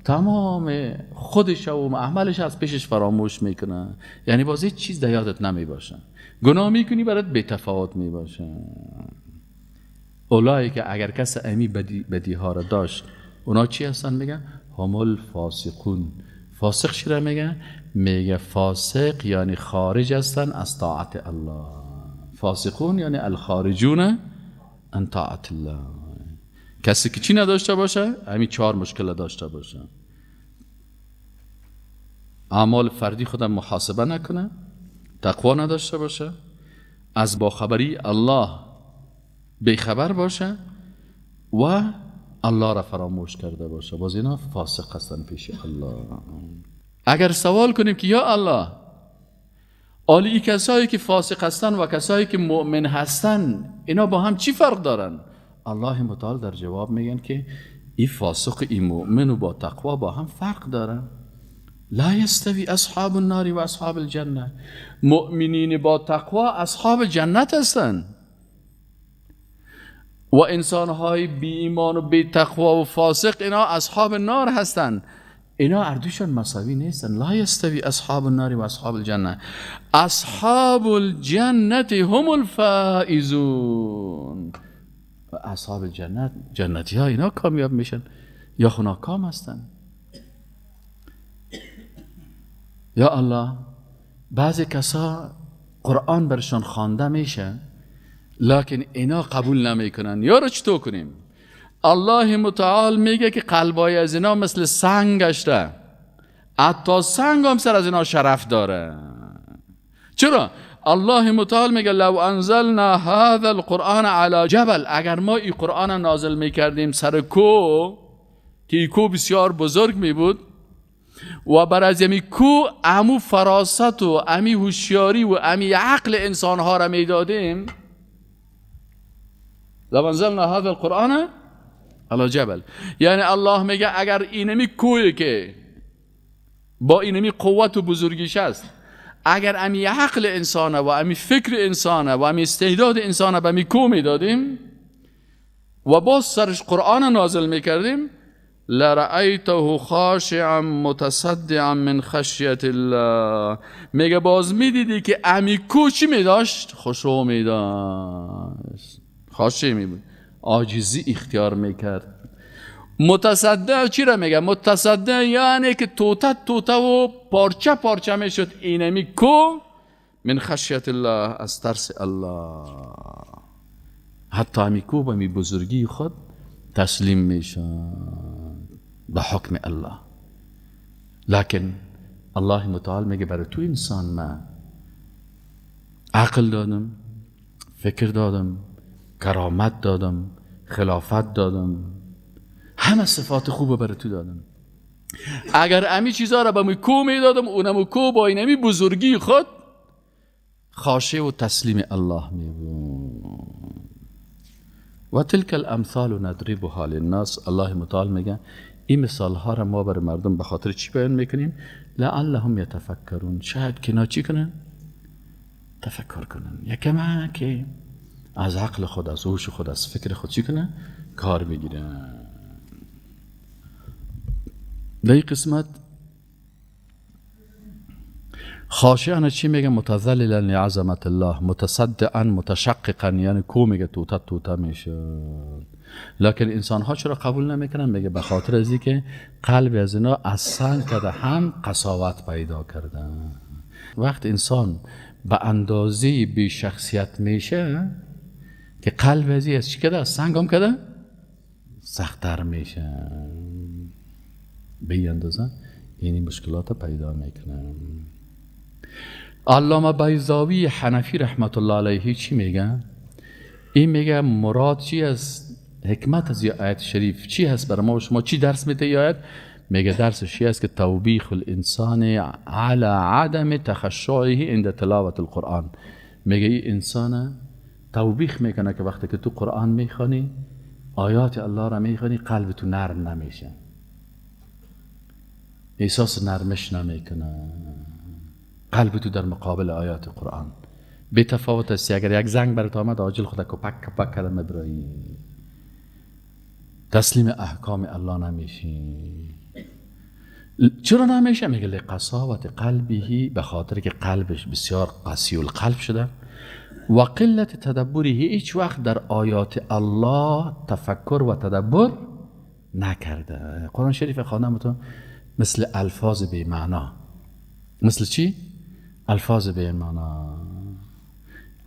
[SPEAKER 1] تمام خودش و عملش از پیشش فراموش میکنه. یعنی باز هیچ چیز در یادت نمیباشه، گناه میکنی برات بی تفاوت میباشه. اولایی که اگر کس امی بدی ها را داشت، اونا چی هستن؟ میگن هم الفاسقون. فاسق چی را میگن؟ میگه فاسق یعنی خارج هستن از طاعت الله. فاسقون یعنی الخارجون عن طاعت الله. کسی که چی نداشته باشه، همین چهار مشکل داشته باشه: اعمال فردی خودم محاسبه نکنه، تقوا نداشته باشه، از باخبری الله بیخبر باشه و الله را فراموش کرده باشه. باز اینا فاسق هستن پیش الله. اگر سوال کنیم که یا الله، آلی ای کسایی که فاسق هستن و کسایی که مؤمن هستن، اینا با هم چی فرق دارن؟ الله متعال در جواب میگن که ای فاسق ای مؤمن و با تقوا با هم فرق دارن. لا یستوی اصحاب النار و اصحاب الجنه. مؤمنین با تقوا اصحاب جنت هستن و انسانهای بی ایمان و بی تقوا و فاسق اینا اصحاب نار هستن. اینا اردوشان مساوی نیستن. لا یستوی اصحاب النار و اصحاب الجنه، اصحاب الجنت هم الفائزون. اصحاب جنت، جنتی ها اینا کامیاب میشن یا ناکام هستن. یا الله، بعضی کسا قرآن برشان خوانده میشه لکن اینا قبول نمیکنن. یا رو چطور کنیم؟ الله متعال میگه که قلبای از اینا مثل سنگ گشته، حتی سنگ هم سر از اینا شرف داره. چرا؟ الله متعال میگه لو انزلنا هذا القرآن على جبل، اگر ما این قرآن نازل میکردیم سر کو که این کو بسیار بزرگ میبود و بر از امی کو امو فراست و امی هوشیاری و امی عقل انسانها را میدادیم، لو انزلنا هذا القرآن على جبل، یعنی الله میگه اگر اینمی کوی که با اینمی قوت و بزرگیش است، اگر امی عقل انسانه و امی فکر انسانه و امی استعداد انسانه به امی کو میدادیم و باز سرش قرآن نازل میکردیم، لرأیته خاشعا متصدعا من خشیت الله، میگه باز میدیدی که امی کو چی میداشت؟ خشوع میداشت، خاشع میبود، عاجزی اختیار میکرد. متصدع چی را میگه؟ متصدع یعنی که توته توته و پارچه پارچه میشد اینمی کو من خشیت الله، از ترس الله. حتی امی کو به می بزرگی خود تسلیم میشد به حکم الله. لکن الله متعال میگه برای تو انسان من عقل دادم، فکر دادم، کرامت دادم، خلافت دادم، همه صفات خوب برای تو دادم. اگر امی چیزا را به می کو میدادم، اونم کو با اینمی بزرگی خود خاشع و تسلیم الله می بود. و تلک الامثال نضربها للناس. الله متعال میگه این مثال ها را ما برای مردم به خاطر چی بیان میکنیم؟ لعلهم یتفکرون، شاید که اینا چی کنن؟ تفکر کنن، یکم که از عقل خود، از هوش خود، از فکر خود چی کنن؟ کار بگیرن. در این قسمت خاشعا چی میگه؟ متذللا لعظمت الله، متصدعا متشققا، یعنی کو میگه توته توته میشه. لکن انسان ها چرا قبول نمیکنن؟ میگه به خاطر از اینکه قلب از اینا از سنگ کرده، هم قساوت پیدا کردن. وقت انسان به اندازه بی شخصیت میشه که قلب از چی کرده؟ از سنگ هم کرده سخت‌تر میشه. به این اندازه یعنی مشکلات پیدا میکنه. علامه بیضاوی حنفی رحمت الله علیه چی میگه؟ این میگه مراد چی از حکمت از آیت شریف چی هست برای ما و شما؟ چی درس میده آیت؟ میگه درسش است که توبیخ الانسان علی عدم تخشعه عند تلاوت القرآن. میگه این انسان توبیخ میکنه که وقتی که تو قرآن میخوانی، آیات الله را میخوانی، قلب تو نرم نمیشه، احساس نرمش نمیکنه، قلب تو در مقابل آیات قرآن بی تفاوت است. اگر یک زنگ برات آمد عاجل خود کپک کپک کردن مبرایی، تسلیم احکام الله نمیشی. چرا نمیشه؟ میگه لقساوت قلبه، به خاطر که قلبش بسیار قسی القلب شده، و قلت تدبره، هیچ وقت در آیات الله تفکر و تدبر نکرده. قرآن شریف خواندم مثل الفاظ بی معنا. مثل چی؟ الفاظ بی معنا.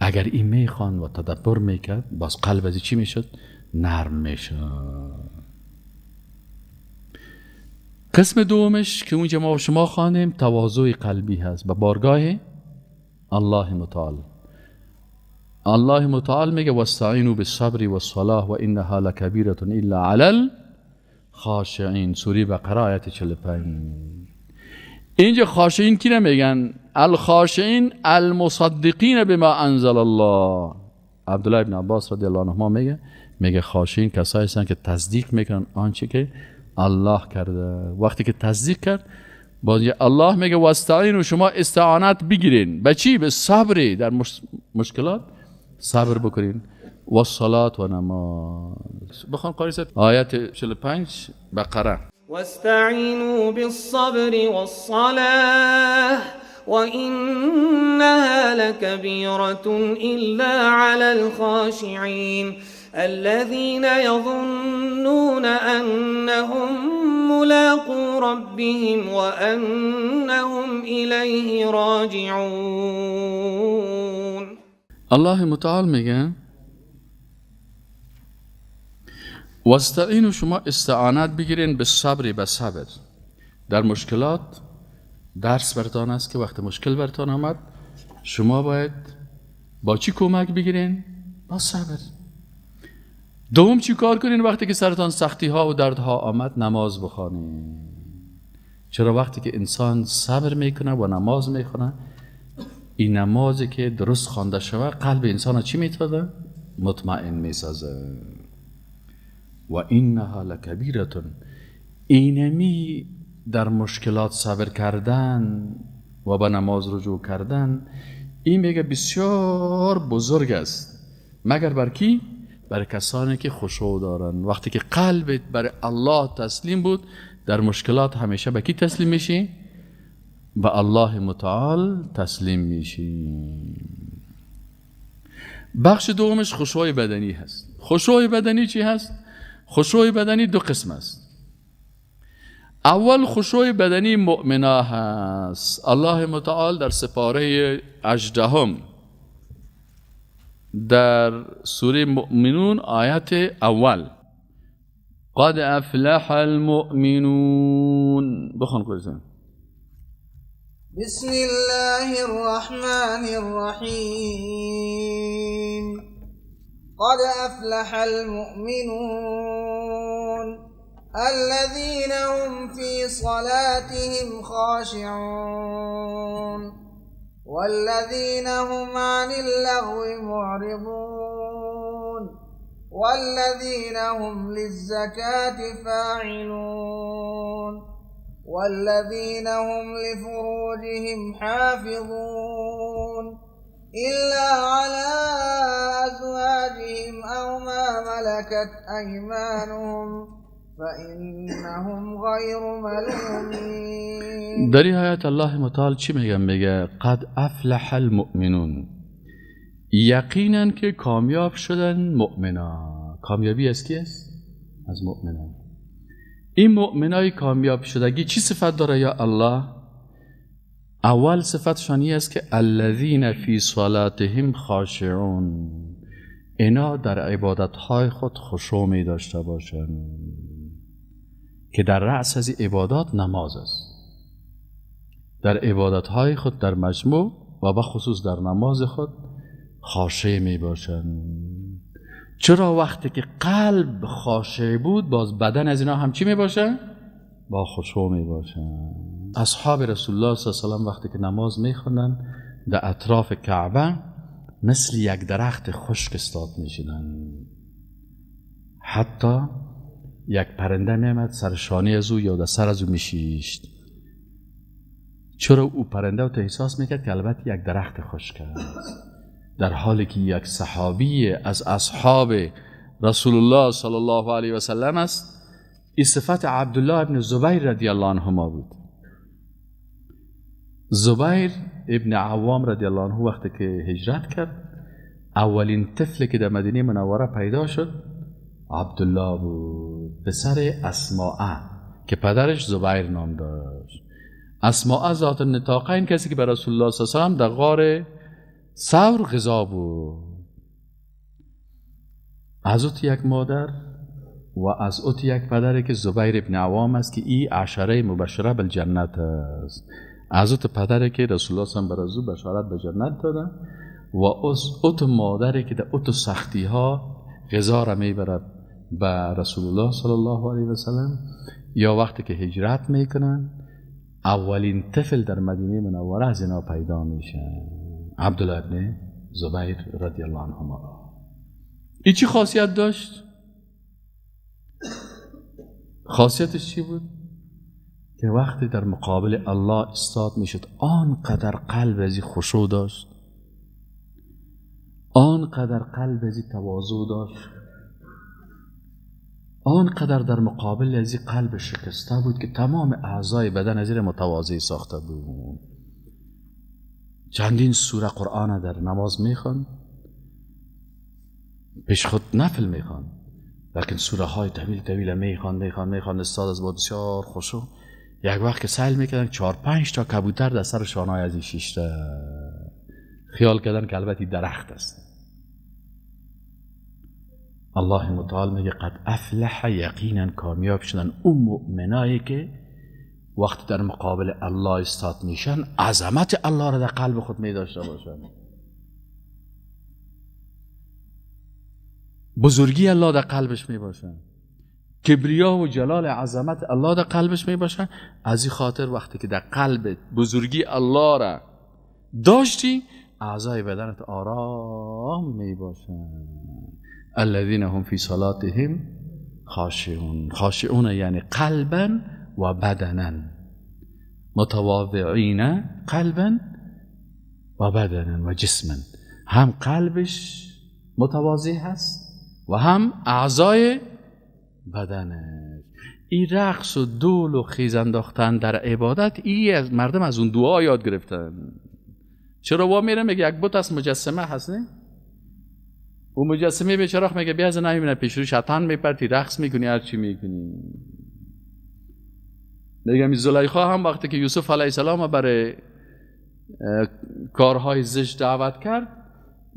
[SPEAKER 1] اگر این میخوان و تدبر میکرد، باز قلب از چی میشد؟ نرم میشد. قسم دومش که اونجا ما شما خواندیم تواضع قلبی هست به بارگاه الله متعال. الله متعال میگه واستعینوا بالصبر والصلاه و انها لکبیره الا علی الخاشعین، سوره بقره آیت 45. اینجا خاشعین کی نمیگن؟ الخاشعین المصدقین بما انزل الله. عبدالله ابن عباس رضی الله عنهما میگه خاشعین کسایی هستن که تصدیق میکنن آنچه که الله کرده. وقتی که تصدیق کرد، باز الله میگه واستعینوا، شما استعانت بگیرین به چی؟ به صبر در مشکلات صبر بکنین، و صلات و نماز. بخوان قاری صاحب آیت 45 بقره.
[SPEAKER 5] واستعینوا بالصبر والصلاة وإنها لكبيرة إلا على الخاشعين الذين يظنون أنهم ملاقو ربهم وأنهم إليه راجعون.
[SPEAKER 1] الله متعال میگه واستعینوا، شما استعانت بگیرین به صبر، به صبر در مشکلات. درس برتان است که وقت مشکل برتان آمد شما باید با چی کمک بگیرین؟ با صبر. دوم چی کار کنین وقتی که سرتان سختی ها و دردها آمد؟ نماز بخوانین. چرا؟ وقتی که انسان صبر میکنه و نماز میخونه، این نمازی که درست خوانده شود قلب انسان چی میتونه؟ مطمئن میسازه. و انها لکبیره، اینمی در مشکلات صبر کردن و به نماز رجوع کردن، این میگه بسیار بزرگ است. مگر بر کی؟ بر کسانی که خشوع دارن. وقتی که قلبت بر الله تسلیم بود، در مشکلات همیشه به کی تسلیم میشی؟ به الله متعال تسلیم میشی. بخش دومش خشوع بدنی هست. خشوع بدنی چی هست؟ خشوع بدنی دو قسم است. اول خشوع بدنی مؤمنا هست. الله متعال در سپاره 18 در سوره مؤمنون آیت اول، قد افلح المؤمنون. بخون قرآن.
[SPEAKER 6] بسم الله الرحمن الرحیم. قد افلح المؤمنون الذين هم في صلاتهم خاشعون والذين هم عن اللغو معرضون والذين هم للزكاة فاعلون والذين هم لفروجهم حافظون إلا على أزواجهم أو ما ملكت أيمانهم فإنهم غیر ملومین.
[SPEAKER 1] در این آیت الله متعال چی میگه؟ میگه قد افلح المؤمنون، یقینا که کامیاب شدن مؤمنا. کامیابی از کی است؟ از مؤمنان. این مؤمنای کامیاب شدگی چی صفت داره یا الله؟ اول صفتشان این است که الذین فی صلاتهم خاشعون، اینا در عبادتهای خود خشوع می داشته باشند که در رأس از عبادات نماز است. در عبادتهای خود در مجموع و به خصوص در نماز خود خاشع می باشند. چرا؟ وقتی که قلب خاشع بود، باز بدن از اینا هم چی می باشه؟ با خشوع می باشن. اصحاب رسول الله صلی الله علیه و سلم وقتی که نماز می خوندن در اطراف کعبه مثل یک درخت خشک استاد می شدن. حتی یک پرنده می آمد سر شانه از او یا در سر از او می شیشت. چرا او پرنده تو احساس میکرد که البته یک درخت خشک است، در حالی که یک صحابی از اصحاب رسول الله صلی الله علیه و سلم است. این صفت عبدالله ابن زبیر رضی الله عنهما بود. زبیر ابن عوام رضی الله عنه وقتی که هجرت کرد، اولین طفل که در مدینه منوره پیدا شد عبدالله بود، پسر اسماء که پدرش زبیر نام داشت. اسماء ذات النطاقین، کسی که به رسول الله صلی الله علیه و سلم در غار ثور غذا بود. از اوت یک مادر و از اوت یک پدری که زبیر ابن عوام است که ای عشره مبشره بالجنت است. از اوت پدری که رسول الله صلی الله علیه و سلم بر او بشارت به جنت داده و از اوت مادری که در اوت سختی ها غذا را میبرد به رسول الله صلی الله علیه و سلم. یا وقتی که هجرت میکنن اولین طفل در مدینه منوره از اینا پیدا میشه، عبدالله ابن زبیر رضی الله عنهما. این چی خاصیت داشت؟ خاصیتش چی بود؟ که وقتی در مقابل الله استاد میشد آنقدر قلب ازی خشوع داشت، آنقدر قلب ازی تواضع داشت، آنقدر در مقابل ازی قلب شکسته بود که تمام اعضای بدن ازی را متواضع ساخته بود. چندین سوره قرآن در نماز میخوان، پیش خود نفل میخوان، لیکن سوره های طویل طویل میخوان. استاد از با بسیار خوشو یک وقت که سیل میکردن 4-5 تا کبوتر در سر شانهای از این شیشته، خیال کردن که البته درخت است. الله متعال میگه قد افلح، یقینا کامیاب شدن اون مؤمنایی که وقتی در مقابل الله استاد میشن عظمت الله را در قلب خود می داشته باشن، بزرگی الله در قلبش می باشن، کبریا و جلال عظمت الله در قلبش می باشن. از این خاطر وقتی که در قلب بزرگی الله را داشتی اعضای بدنت آرام می باشن. الذين هم فی صلاتهم خاشعون. خاشعون یعنی قلبا و بدنا، متواضعین قلبا و بدنا و جسما. هم قلبش متواضع هست و هم اعضای بدنش. این رقص و دول و خیز انداختن در عبادت، ای از مردم از اون دعا یاد گرفتن. چرا وا میره میگه یک بت از مجسمه هست، نه؟ اون مجسمه به چراغ میگه بیا از نمیبینه پیش رو شیطان میپرتی، رقص میکنی، هر چی میکنی. میگم زلیخا هم وقتی که یوسف علیه السلام برای کارهای زشت دعوت کرد،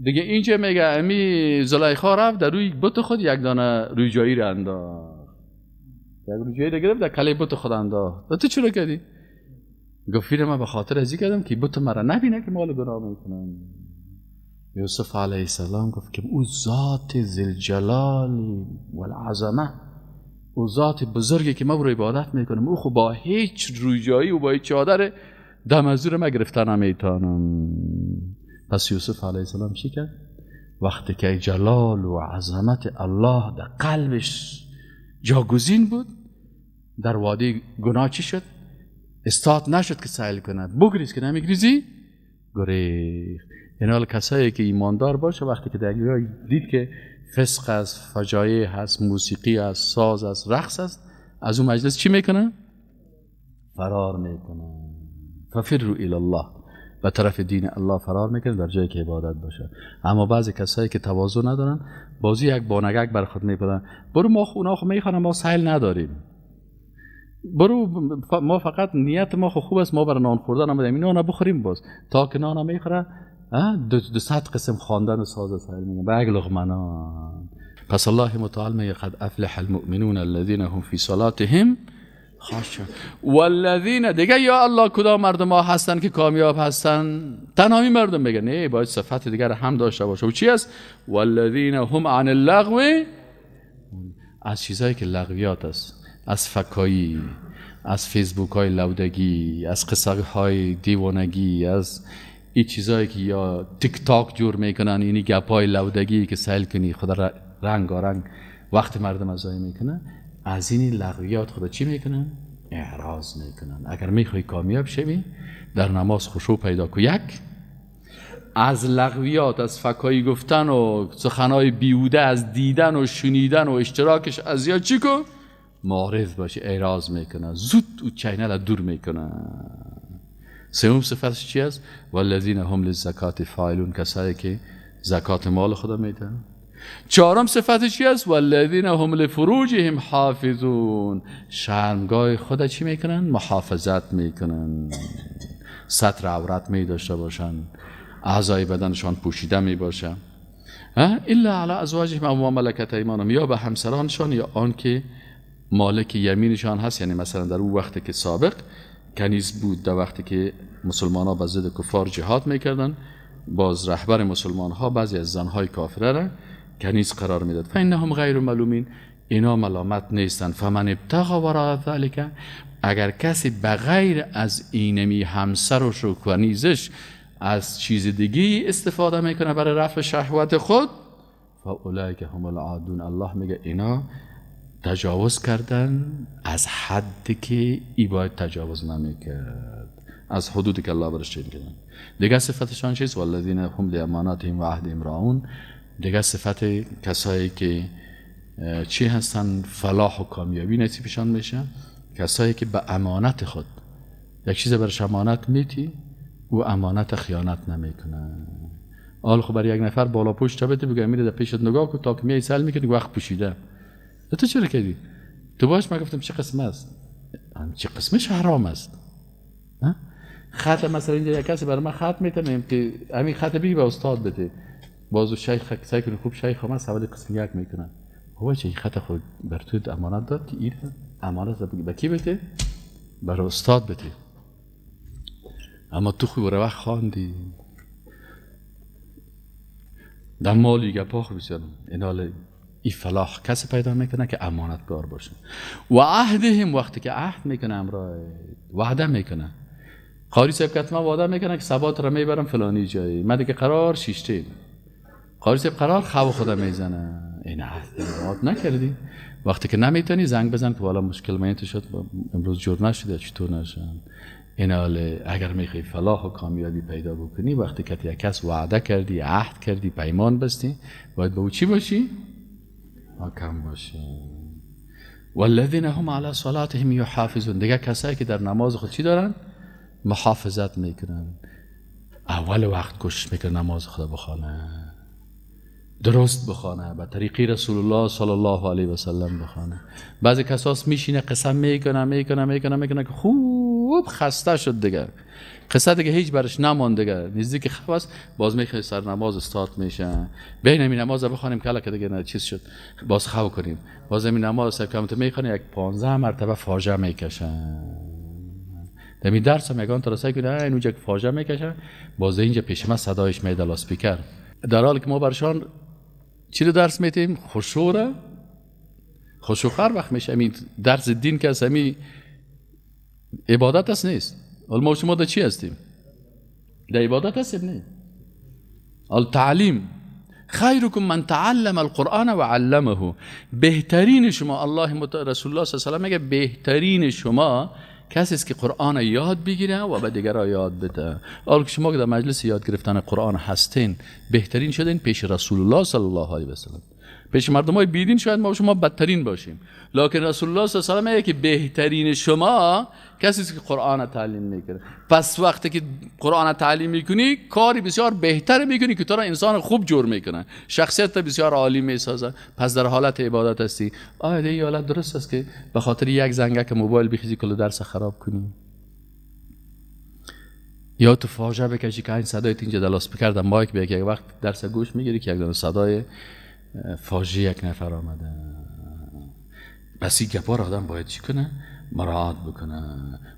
[SPEAKER 1] دیگه اینجا میگه امی زلیخا رفت در روی بت خود یک دانه روی جایی را انداخت، یک روی جایی را گرفت در کله بت خود انداخت. تو چرا کردی؟ گفت من به خاطر ازی کردم که بت مرا نبینه که مال گناه میکنم. یوسف علیه السلام گفت که او ذات ذوالجلال والعظمه، او ذات بزرگی که ما رو عبادت میکنم، او خب با هیچ روی جایی و با هیچ چادر دم از او را گرفتن نمیتونم. پس یوسف علیه السلام چی کرد؟ وقتی که جلال و عظمت الله در قلبش جاگزین بود، در وادی گناه چی شد؟ استاد نشد که سیل کنه، بگریز که نمیگریزی، گریخت. یعنی حال کسایی که ایماندار باشه وقتی که در جایی دید که فسق است، فجایع هست، موسیقی است، ساز است، رقص است، از اون مجلس چی میکنه؟ فرار میکنه. ففروا الی الله، به طرف دین الله فرار میکنه در جایی که عبادت باشه. اما بعضی کسایی که تواضع ندارن، بازی یک بانگک بر خود میپدن، برو ما اونا خو میخوانم، ما سیل نداریم، برو ما فقط نیت ما خوب است، ما برای نان خوردن آمدیم، اینا نان بخوریم باز تا که نان میخوره 200 قسم خواندن و ساز سیل میگن به یک لقمه نان. پس الله متعال میگه قد افلح المؤمنون الذين هم فی صلاتهم خاشعون والذین. دیگه یا الله کدام مردم ها هستن که کامیاب هستن؟ تنها این مردم میگن نه، باید صفت دیگر هم داشته باشه. و چی است؟ والذین هم عن اللغو، از چیزایی که لغویات است، از فکایی، از فیسبوک های لودگی، از قصه های دیوانگی، از این چیزایی که یا تیک تاک جور میکنن، اینی گپ های لودگی که سیل کنی خدا رنگ وقت مردم ازای میکنه، از این لغویات خدا چی میکنن؟ اعراض میکنن. اگر میخوای کامیاب شوی در نماز خشوع پیدا کن. یک، از لغویات، از فکایی گفتن و سخنهای بیهوده، از دیدن و شنیدن و اشتراکش از یا چی کن؟ معرض باشی، اعراض میکنه، زود او channel دور میکنه. سوم صفتش چی است؟ والذین هم للزکات فاعلون، کسایی که زکات مال خدا میدن. چهارم صفتش چی است؟ والذین هم لفروجهم حافظون، شرمگاه خدا چی میکنن؟ محافظت میکنن، ستر عورت می داشته باشن، اعضای بدنشان پوشیده می باشه. الا علی ازواجهم او ما ملکت ایمانهم، یا به همسرانشان یا آن که مالک یمینشان هست. یعنی مثلا در اون وقتی که سابق کنیز بود، در وقتی که مسلمان ها به ضد کفار جهاد میکردن، باز رهبر مسلمان ها بعضی از زنهای کافره را کنیز قرار میداد. فانهم غیر ملومین، اینا ملامت نیستن. فمن ابتغى وراء ذلک، اگر کسی بغیر از اینمی همسر و کنیزش از چیز دیگه استفاده میکنه برای رفع شهوت خود، فاولئک هم العادون، الله میگه اینا تجاوز کردن از حدی که ای باید تجاوز نمیکرد، از حدودی که الله برش تعیین کردن. دیگه صفتشان چیست؟ والذین هم لاماناتهم و عهدهم راعون. دیگه صفت کسایی که چی هستن؟ فلاح و کامیابی نصیبشان میشه، کسایی که به امانت خود، یک چیز برش امانت میتی، او امانت خیانت نمیکنه. حال خب برای یک نفر بالا پشت بده بگه میره در پیشت نگاه کن تا که میای سل میکنی وقت پوشیده. تو چرا کردی؟ تو باش من گفتم چه قسم است؟ چه قسمش حرام است. خط مثلا اینجا یک کسی برای من خط میتونیم که همین خط بگی به استاد بده، بازو شیخ سعی کنی خوب شیخ من سوال قسم یک میکنه. بابا چه خط خود بر تو امانت داد که این امانت به کی بده؟ برای استاد بده. اما تو خوب وقت خواندی در مالی گپا خوب بسیارم. این این فلاح کسی پیدا میکنه که امانتدار باشه. و عهدهم، وقتی که عهد میکنه امرای وعده میکنه، قاری صاحب که من وعده میکنه که ثبات را میبرم فلانی جایی، من دیگه قرار شیشتیم، قاری صاحب قرار خو خدا میزنه. این عهد وعده نکردی، وقتی که نمیتونی زنگ بزن که والا مشکل من شد، امروز جور نشده، چطور نشد. این حال اگر میخوای فلاح و کامیابی پیدا بکنی، وقتی که یک کس وعده کردی، عهد کردی، پیمان بستی، باید به او چی باشی؟ حاکم باشی. والذین هم علی صلاتهم یحافظون، دیگه کسایی که در نماز خود چی دارن؟ محافظت میکنن. اول وقت کوشش میکنن نماز خود بخوانه، درست بخوانه، به طریقی رسول الله صلی الله علیه و سلم بخوانه. بعضی کساس میشینه قسم میکنه میکنه میکنه میکنه که خوب خسته شد دیگه، قصه دیگه هیچ برش نماند دیگه، نزدیک خواب است، باز میخواد سر نماز استارت میشه، بین این نماز بخوانیم کلا که دیگه نه چیز شد، باز خو کنیم، باز این نماز سر کم تو میخوانه یک 15 مرتبه فاجعه میکشه. دمی درس هم یگان تا سعی کنه این اونجا که فاجعه میکشه، باز اینجا پیش من صدایش میاد لاسپیکر، در حالی که ما برشان چی رو درس میتیم؟ خشوع را. خشوع هر وقت میشه، همین درس دین که از همین عبادت است نیست. حالا ما شما در چی هستیم؟ در عبادت هستیم نه؟ حالا تعلیم، خیرکم من تعلم القرآن و علمه، بهترین شما، الله رسول الله صلی الله علیه و سلم میگه بهترین شما کسی است که قرآن یاد بگیره و به دیگران یاد بده. حالا که شما که در مجلس یاد گرفتن قرآن هستین، بهترین شدین پیش رسول الله صلی الله علیه و سلم. پیش مردم های بیدین شاید ما شما بدترین باشیم، لکن رسول الله صلی الله علیه و سلم میگه که بهترین شما کسی است که قرآن تعلیم میکنه. پس وقتی که قرآن تعلیم میکنی، کاری بسیار بهتر میکنی که تو را انسان خوب جور میکنه، شخصیت بسیار عالی میسازه. پس در حالت عبادت هستی. آیا این حالت درست است که به خاطر یک زنگک موبایل بخیزی کل درس خراب کنی؟ یا تو فاجعه بکشی که این صدای اینجا در لاسپیکر در مایک بیاد، یک وقت درس گوش میگیری که یک دانه صدای فاجعه یک نفر آمده. پس این گپا را آدم باید چی کنه؟ مراعات بکنه.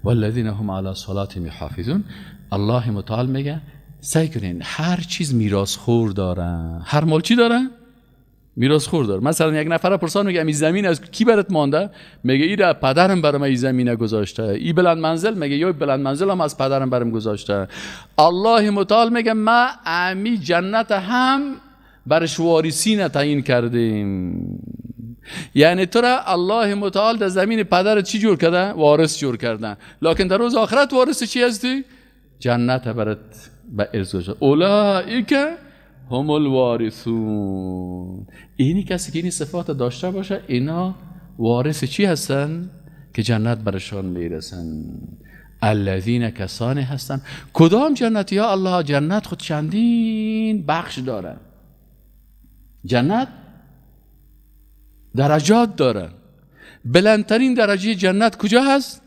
[SPEAKER 1] والذین هم علی صلاتهم یحافظون. الله متعال میگه سعی کنین هر چیز میراث خور داره، هر مال چی داره؟ میراث خور داره. مثلا یک نفر پرسان میگه این زمین از کی برات مانده؟ میگه این را پدرم برام این زمینه گذاشته. این بلند منزل؟ میگه یا بلند منزل هم از پدرم برام گذاشته. الله متعال میگه ما امی جنت هم برش وارثین تعیین کردیم. یعنی تو را الله متعال در زمین پدرت چی جور کرده؟ وارث جور کرده. لکن در روز آخرت وارث چی هستی؟ جنت برات به ارث گذاشته. اولئک هم الوارثون. اینی کسی که این صفات داشته باشه اینا وارث چی هستن؟ که جنت برشان میرسن. الذین کسانی هستن. کدام جنت یا الله؟ جنت خود چندین بخش داره، جنت درجات داره. بلندترین درجه جنت کجا هست؟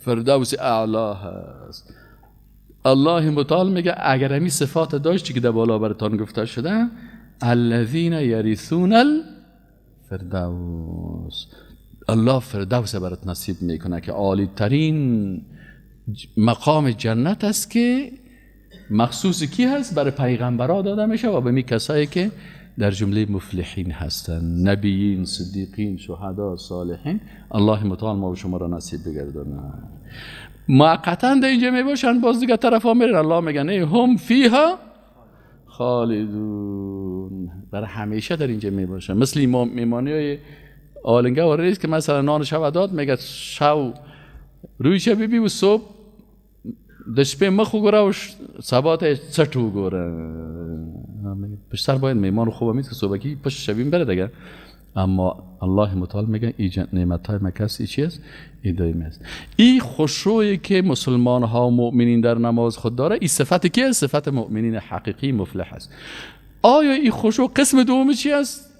[SPEAKER 1] فردوس اعلا هست. الله متعال میگه اگر همی صفات داشتی که در بالا براتان گفته شده، الذین یرثون الفردوس، الله فردوس برات نصیب میکنه که عالی ترین مقام جنت است که مخصوص کی هست؟ برای پیغمبرا داده میشه و به می کسایی که در جمله مفلحین هستند، نبیین، صدیقین، شهدا، صالحین. الله متعال ما و شما را نصیب بگردانه. موقتا در اینجا می باشن، باز دیگه طرف ها میرن. الله میگه نه، هم فیها خالدون، برای همیشه در اینجا می باشن. مثل میمانی های آلنگه و ریز که مثلا نان شب داد، میگه شو روی شب بی و صبح د شپې مخ وګوره او سبا ته څټ وګوره. پشت سر باید میمان خوب میز که صبحکی پشت شبیم بره دیگه. اما الله متعال میگه این نعمت های مکس ای چی است؟ ای دائمی است. این خشوعی که مسلمان ها و مؤمنین در نماز خود داره، این صفت کی است؟ صفت مؤمنین حقیقی مفلح است. آیا این خشوع قسم دوم چی است؟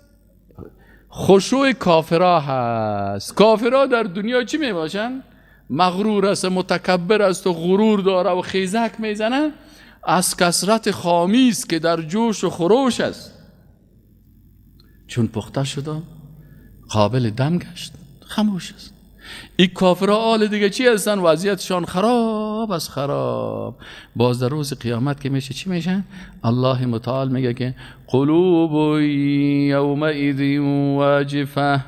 [SPEAKER 1] خشوع کافرها هست. کافرها در دنیا چی میباشن؟ مغرور است، متکبر است و غرور داره و خیزک میزنه. از کثرت خامی است که در جوش و خروش است. چون پخته شد قابل دم گشت، خاموش است. این کافرها آل دیگه چی هستن؟ وضعیتشان خراب از خراب. باز در روز قیامت که میشه چی میشه؟ الله متعال میگه که قلوب یومئذ واجفه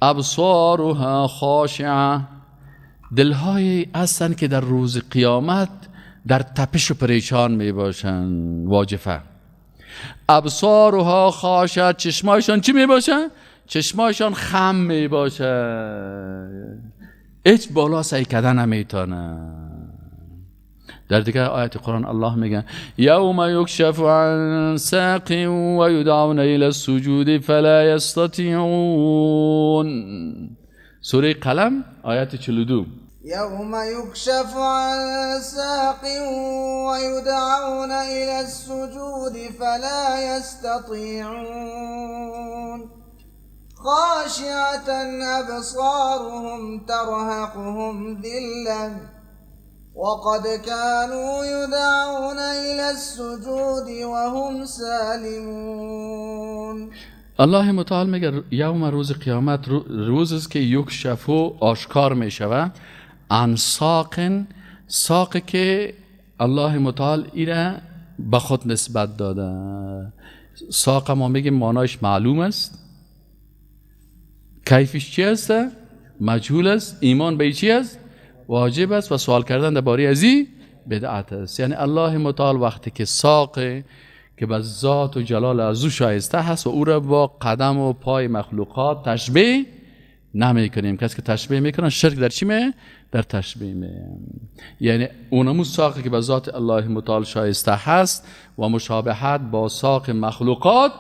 [SPEAKER 1] ابصارها خاشعه. دلهای هستن که در روز قیامت در تپش و پریشان می باشن. واجفه ابصارها خاشعه، چشمایشان چی می باشن؟ چشمایشان خم می باشه، هیچ بالا سعی کردن نمیتونه. در دیگه آیت قرآن الله میگه یوم یکشف عن ساق و یدعون الی السجود فلا یستطیعون. سوره قلم آیت 42.
[SPEAKER 6] یوم یکشف عن ساق و یدعون الی السجود فلا یستطیعون خاشعة أبصارهم ترهقهم ذلة وقد كانوا يدعون إلى السجود وهم سالمون.
[SPEAKER 1] الله متعال میگه یوم روز قیامت روز است که یکشفو آشکار میشوه عن ساق، ساق که الله متعال ایره به خود نسبت داده. ساق ما میگیم معنایش معلوم است، کیفش چی است؟ مجهول است. ایمان به چی است؟ واجب است و سوال کردن درباره ازی بدعت است. یعنی الله متعال وقتی که ساق که به ذات و جلال از او شایسته هست و او را با قدم و پای مخلوقات تشبیه نمی کنیم. کسی که تشبیه میکنن شرک در چی می؟ در تشبیه می. یعنی اونمو ساقی که به ذات الله متعال شایسته هست و مشابهت با ساق مخلوقات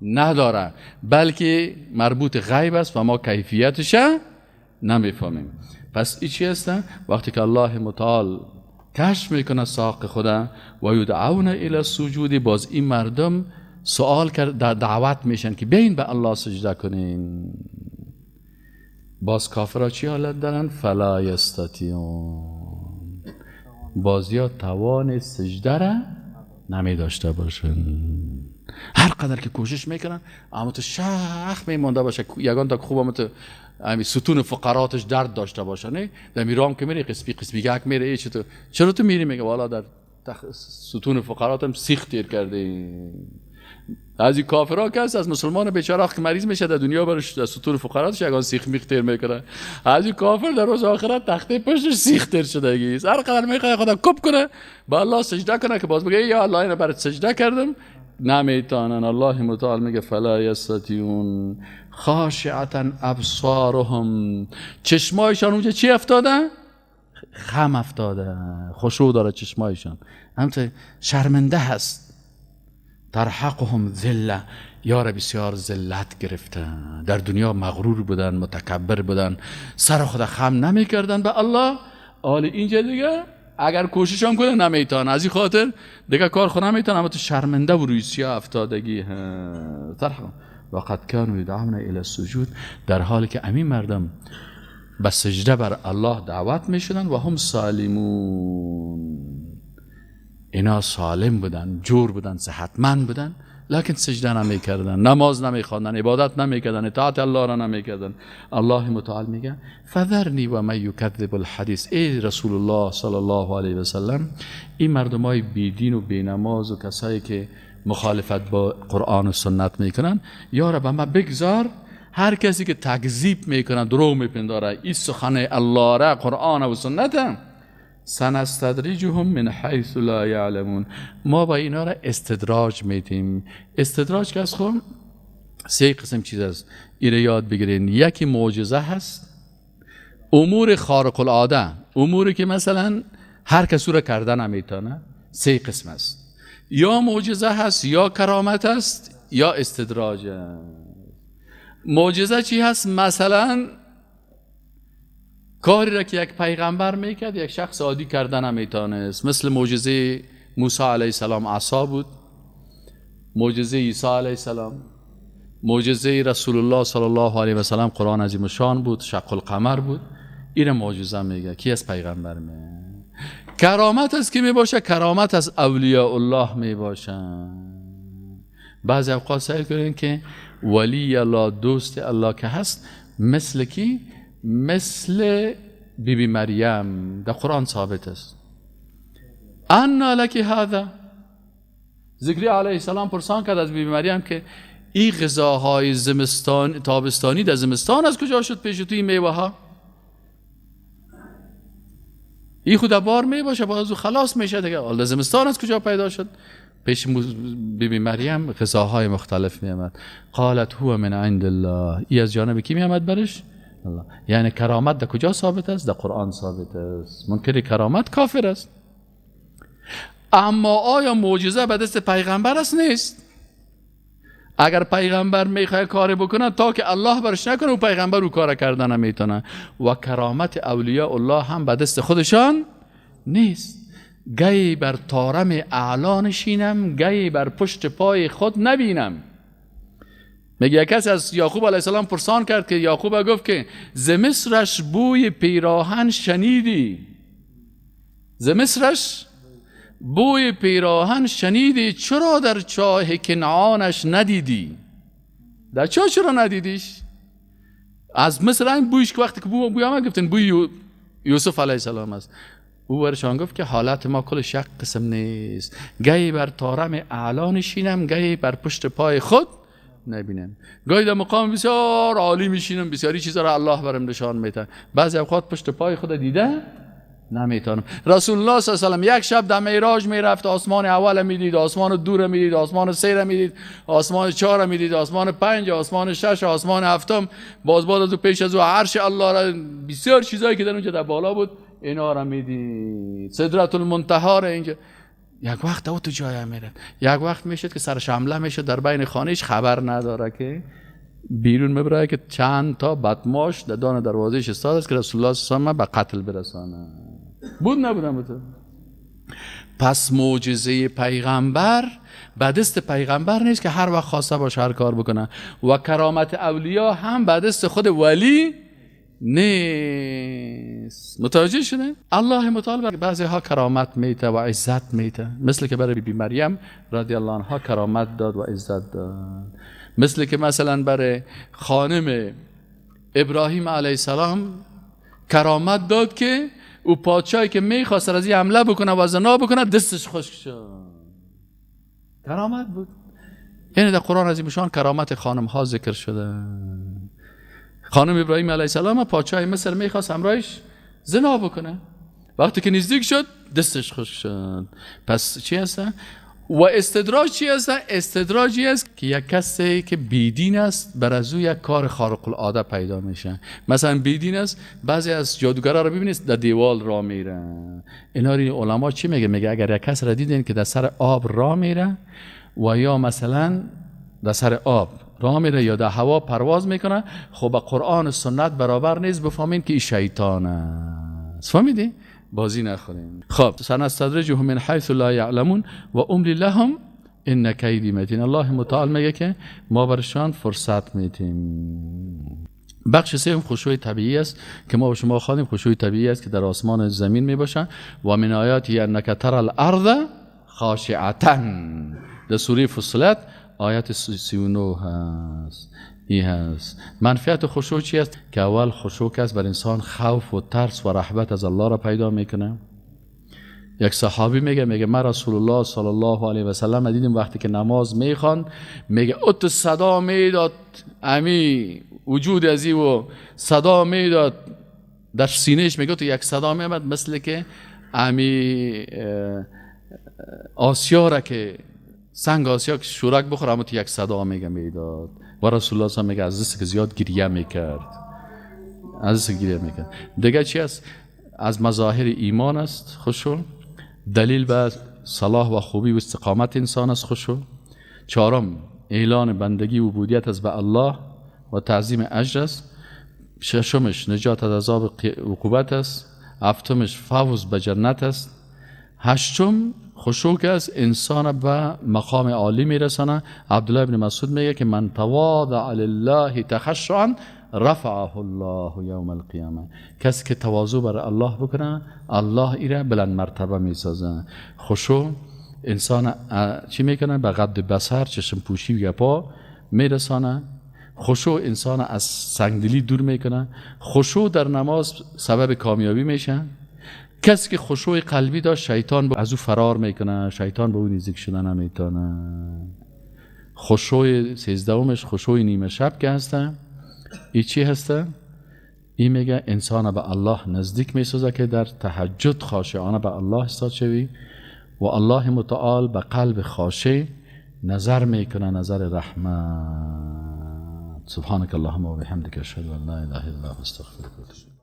[SPEAKER 1] نداره، بلکه مربوط غیب است و ما کیفیتش نمیفهمیم. پس این چی هست؟ وقتی که الله متعال کشف میکنه ساق خدا و یدعون الی السجود، باز این مردم سوال کرد، دعوت میشن که بیاین به الله سجده کنین. باز کافرها چی حالت دارن؟ فلا یستطیعون، باز یا توان سجده را نمی داشته باشن. هر قدر که کوشش میکنن اما تو شخ میمونده باشه، یگان تا خوب اما تو ستون فقراتش درد داشته باشه. نه در میرام که میری قسمی قسمی گک میره، ای چطور چرا تو میری؟ میگه والا در ستون فقراتم سیخ تیر کرده. از این کافرها که از مسلمان بیچاره که مریض میشه در دنیا برش در سطور فقراتش یگان سیخ میخ تیر میکنه، از این کافر در روز آخرت تخته پشتش سیخ تیر شده است. هر قدر میخواد خدا کپ کنه با الله سجده کنه که باز بگه یا الله اینو برات سجده کردم، نمیتونن. الله متعال میگه فلا یستطیعون خاشعة ابصارهم، چشمایشان اونجا چی افتاده؟ خم افتاده، خشوع داره چشمایشان، همچنین شرمنده هست. ترحقهم ذله، یار بسیار ذلت گرفته، در دنیا مغرور بودن، متکبر بودن، سر خود خم نمیکردن به الله. حال اینجا دیگه اگر کوشش هم کنه نمیتونه، از این خاطر دیگه کار خود نمیتونه، اما تو شرمنده و روی سیاه افتادگی. ترحقهم وقد كانوا يدعون الى السجود، در حالی که امین مردم به سجده بر الله دعوت میشدن و هم سالمون، اینا سالم بودن، جور بودن، صحتمند بودن، لکن سجده نمیکردن، نماز نمیخواندن، عبادت نمیکردن، اطاعت الله را نمیکردن. الله متعال میگه فذرنی و من یکذب الحدیث، ای رسول الله صلی الله علیه و سلم، این مردمای بیدین و بینماز و کسایی که مخالفت با قرآن و سنت میکنن، یا رب ما بگذار هر کسی که تکذیب میکنه، دروغ میپنداره این سخن الله را، قرآن و سنت، سنستدرجهم من حیث لا یعلمون، ما با اینا را استدراج میتیم. استدراج که از خود سه قسم چیز است، ایره یاد بگیرین. یکی معجزه هست، امور خارق العاده، اموری که مثلا هر کس را کردن نمیتونه، سه قسم است، یا معجزه هست، یا کرامت هست، یا استدراج. معجزه چی هست؟ مثلا کاری را که یک پیغمبر میکرد یک شخص عادی کردن نمیتونست، مثل معجزه موسی علیه السلام عصا بود، معجزه عیسی علیه السلام، معجزه رسول الله صلی الله علیه و سلم قرآن عظیم شان بود، شق القمر بود. این معجزه میگه کی از پیغمبر میگه. کرامت است که میباشه، کرامت از اولیاء الله میباشه. بعضی اوقات سعی کنین که ولی الله، دوست الله که هست، مثل کی؟ مثل بی بی مریم در قرآن ثابت است. انا لک هذا، ذکری علیه السلام پرسان کرد از بی بی مریم که این غذاهای زمستان تابستانی در زمستان از کجا شد پیش تو این میوه ها؟ این خود بار می باشه، باز خلاص میشه دیگه، حالا زمستان از کجا پیدا شد؟ پیش بی بی مریم غذاهای مختلف می آمد. قالت هو من عند الله، ای از جانب کی می آمد برش؟ الله. یعنی کرامت در کجا ثابت است؟ در قرآن ثابت است. منکر کرامت کافر است. اما آیا معجزه به دست پیغمبر است؟ نیست. اگر پیغمبر میخواد کار بکنه تا که الله برش نکنه، او پیغمبر او کار کردن نمیتونه. و کرامت اولیاء الله هم به دست خودشان نیست. گی بر طارم اعلا نشینم، گی بر پشت پای خود نبینم. میگه کسی از یعقوب علیه السلام پرسان کرد که یعقوب گفت که ز مصرش بوی پیراهن شنیدی، ز مصرش بوی پیراهن شنیدی، چرا در چاه کنعانش ندیدی؟ در چاه چرا ندیدیش؟ از مصر این بویش که وقتی که بوی آمد گفتن بوی یوسف علیه السلام است. او برشان گفت که حالت ما کلش یک قسم نیست، گهی بر طارم اعلا نشینم، گهی بر پشت پای خود نبینم. گاهی در مقام بسیار عالی میشینم، بسیاری چیزا را الله برم نشان میده، بعضی اوقات پشت پای خود دیده نمیتونم. رسول الله صلی الله علیه و سلم یک شب در معراج میرفت، آسمان اول میدید، آسمان دو میدید، آسمان سه میدید، آسمان چهار میدید، آسمان پنج، آسمان شش، آسمان هفتم، باز بعد از او پیش از او عرش الله را، بسیار چیزایی که در اونجا در بالا بود اینا را میدید، سدرة المنتهی را اینجا. یک وقت او تو جای میره، یک وقت میشد که سرش حمله میشه در بین خانهش، خبر نداره که بیرون میبره که چند تا بدماش در دان دروازهش استاد است که رسول الله صلی الله علیه و به قتل برسانه. بود نبودم بود. پس معجزه پیغمبر به دست پیغمبر نیست که هر وقت خواسته باشه هر کار بکنه، و کرامت اولیا هم به دست خود ولی نیست. متوجه شده؟ الله متعال بعضی ها کرامت میته و عزت میته، مثل که برای بی بی مریم رضی الله عنها کرامت داد و عزت داد، مثل که مثلا برای خانم ابراهیم علیه السلام کرامت داد که او پادشاهی که میخواست از این حمله بکنه و زنا بکنه دستش خشک شد، کرامت بود. یعنی در قرآن عظیم شان کرامت خانم ها ذکر شده. خانم ابراهیم علیه السلام پادشاه مصر میخواست همراهش زنا بکنه، وقتی که نزدیک شد دستش خشک شد. پس چی هست؟ و استدراج چی هست؟ استدراجی است که یک کسی که بیدین است بر از او یک کار خارق العاده پیدا میشه. مثلا بیدین است، بعضی از جادوگرا رو ببینید در دیوال را میره. اینا رو علما چی میگه؟ میگه اگر یک کس را دیدین که در سر آب را میره و یا مثلا در سر آب راه میره یا در هوا پرواز میکنه، خب با قرآن و سنت برابر نیست، بفهمین که این شیطان است. فهمیدی؟ بازی نخوریم. خب سنستدرجهم من حیث لا یعلمون و املی لهم ان کیدی متین. الله متعال میگه که ما برشان فرصت میتیم. بخش سوم خشوع طبیعی است که ما به شما خواندیم. خشوع طبیعی است که در آسمان زمین میباشه. و من آیاته انک تری الارض خاشعة، در سوره فصلت آیت 39 هست. ای هست منفعت خشوع چی است؟ که اول خشوع است بر انسان خوف و ترس و رهبت از الله را پیدا میکنه. یک صحابی میگه من رسول الله صلی الله علیه و سلم دیدم وقتی که نماز میخوان، میگه ات صدا میداد، امی وجود از ای و صدا میداد در سینهش، میگه تو یک صدا میامد مثل که امی آسیا را که سنگ آسیا که شورک بخوره، اما تو یک صدا میگه میداد. و رسول الله صلی میگه از دست که زیاد گریه میکرد، از دست گریه میکرد. دیگه چی است؟ از مظاهر ایمان است خشوع. دلیل به صلاح و خوبی و استقامت انسان است خشوع. چهارم اعلان بندگی و عبودیت است به الله و تعظیم اجر است. ششمش نجات از عذاب عقوبت است. هفتمش فوز به جنت است. هشتم خشوع است انسان به مقام عالی میرسانه. عبدالله ابن مسعود میگه که من تواضع لله تخشعا رفعه الله یوم القیامه. کسی که تواضع بر الله بکنه، الله ایره بلند مرتبه میسازه. خشوع انسان چی میکنه؟ به غض بصر، چشم پوشی و گپا میرسانه. خشوع انسان از سنگدلی دور میکنه. خشوع در نماز سبب کامیابی میشه. کسی که خشوع قلبی داشت، شیطان از او فرار میکنه، شیطان به او نزدیک شدن نمیتونه. خشوع 13مش خشوع نیمه شب که هسته، ای چی هسته؟ ای میگه انسان به الله نزدیک میسازه که در تهجد خاشعانه به الله استاد شوی و الله متعال به قلب خاشع نظر میکنه، نظر رحمت. سبحانك اللهم و بحمدک اشهد ان لا اله الا انت استغفرک و اتوب الیک.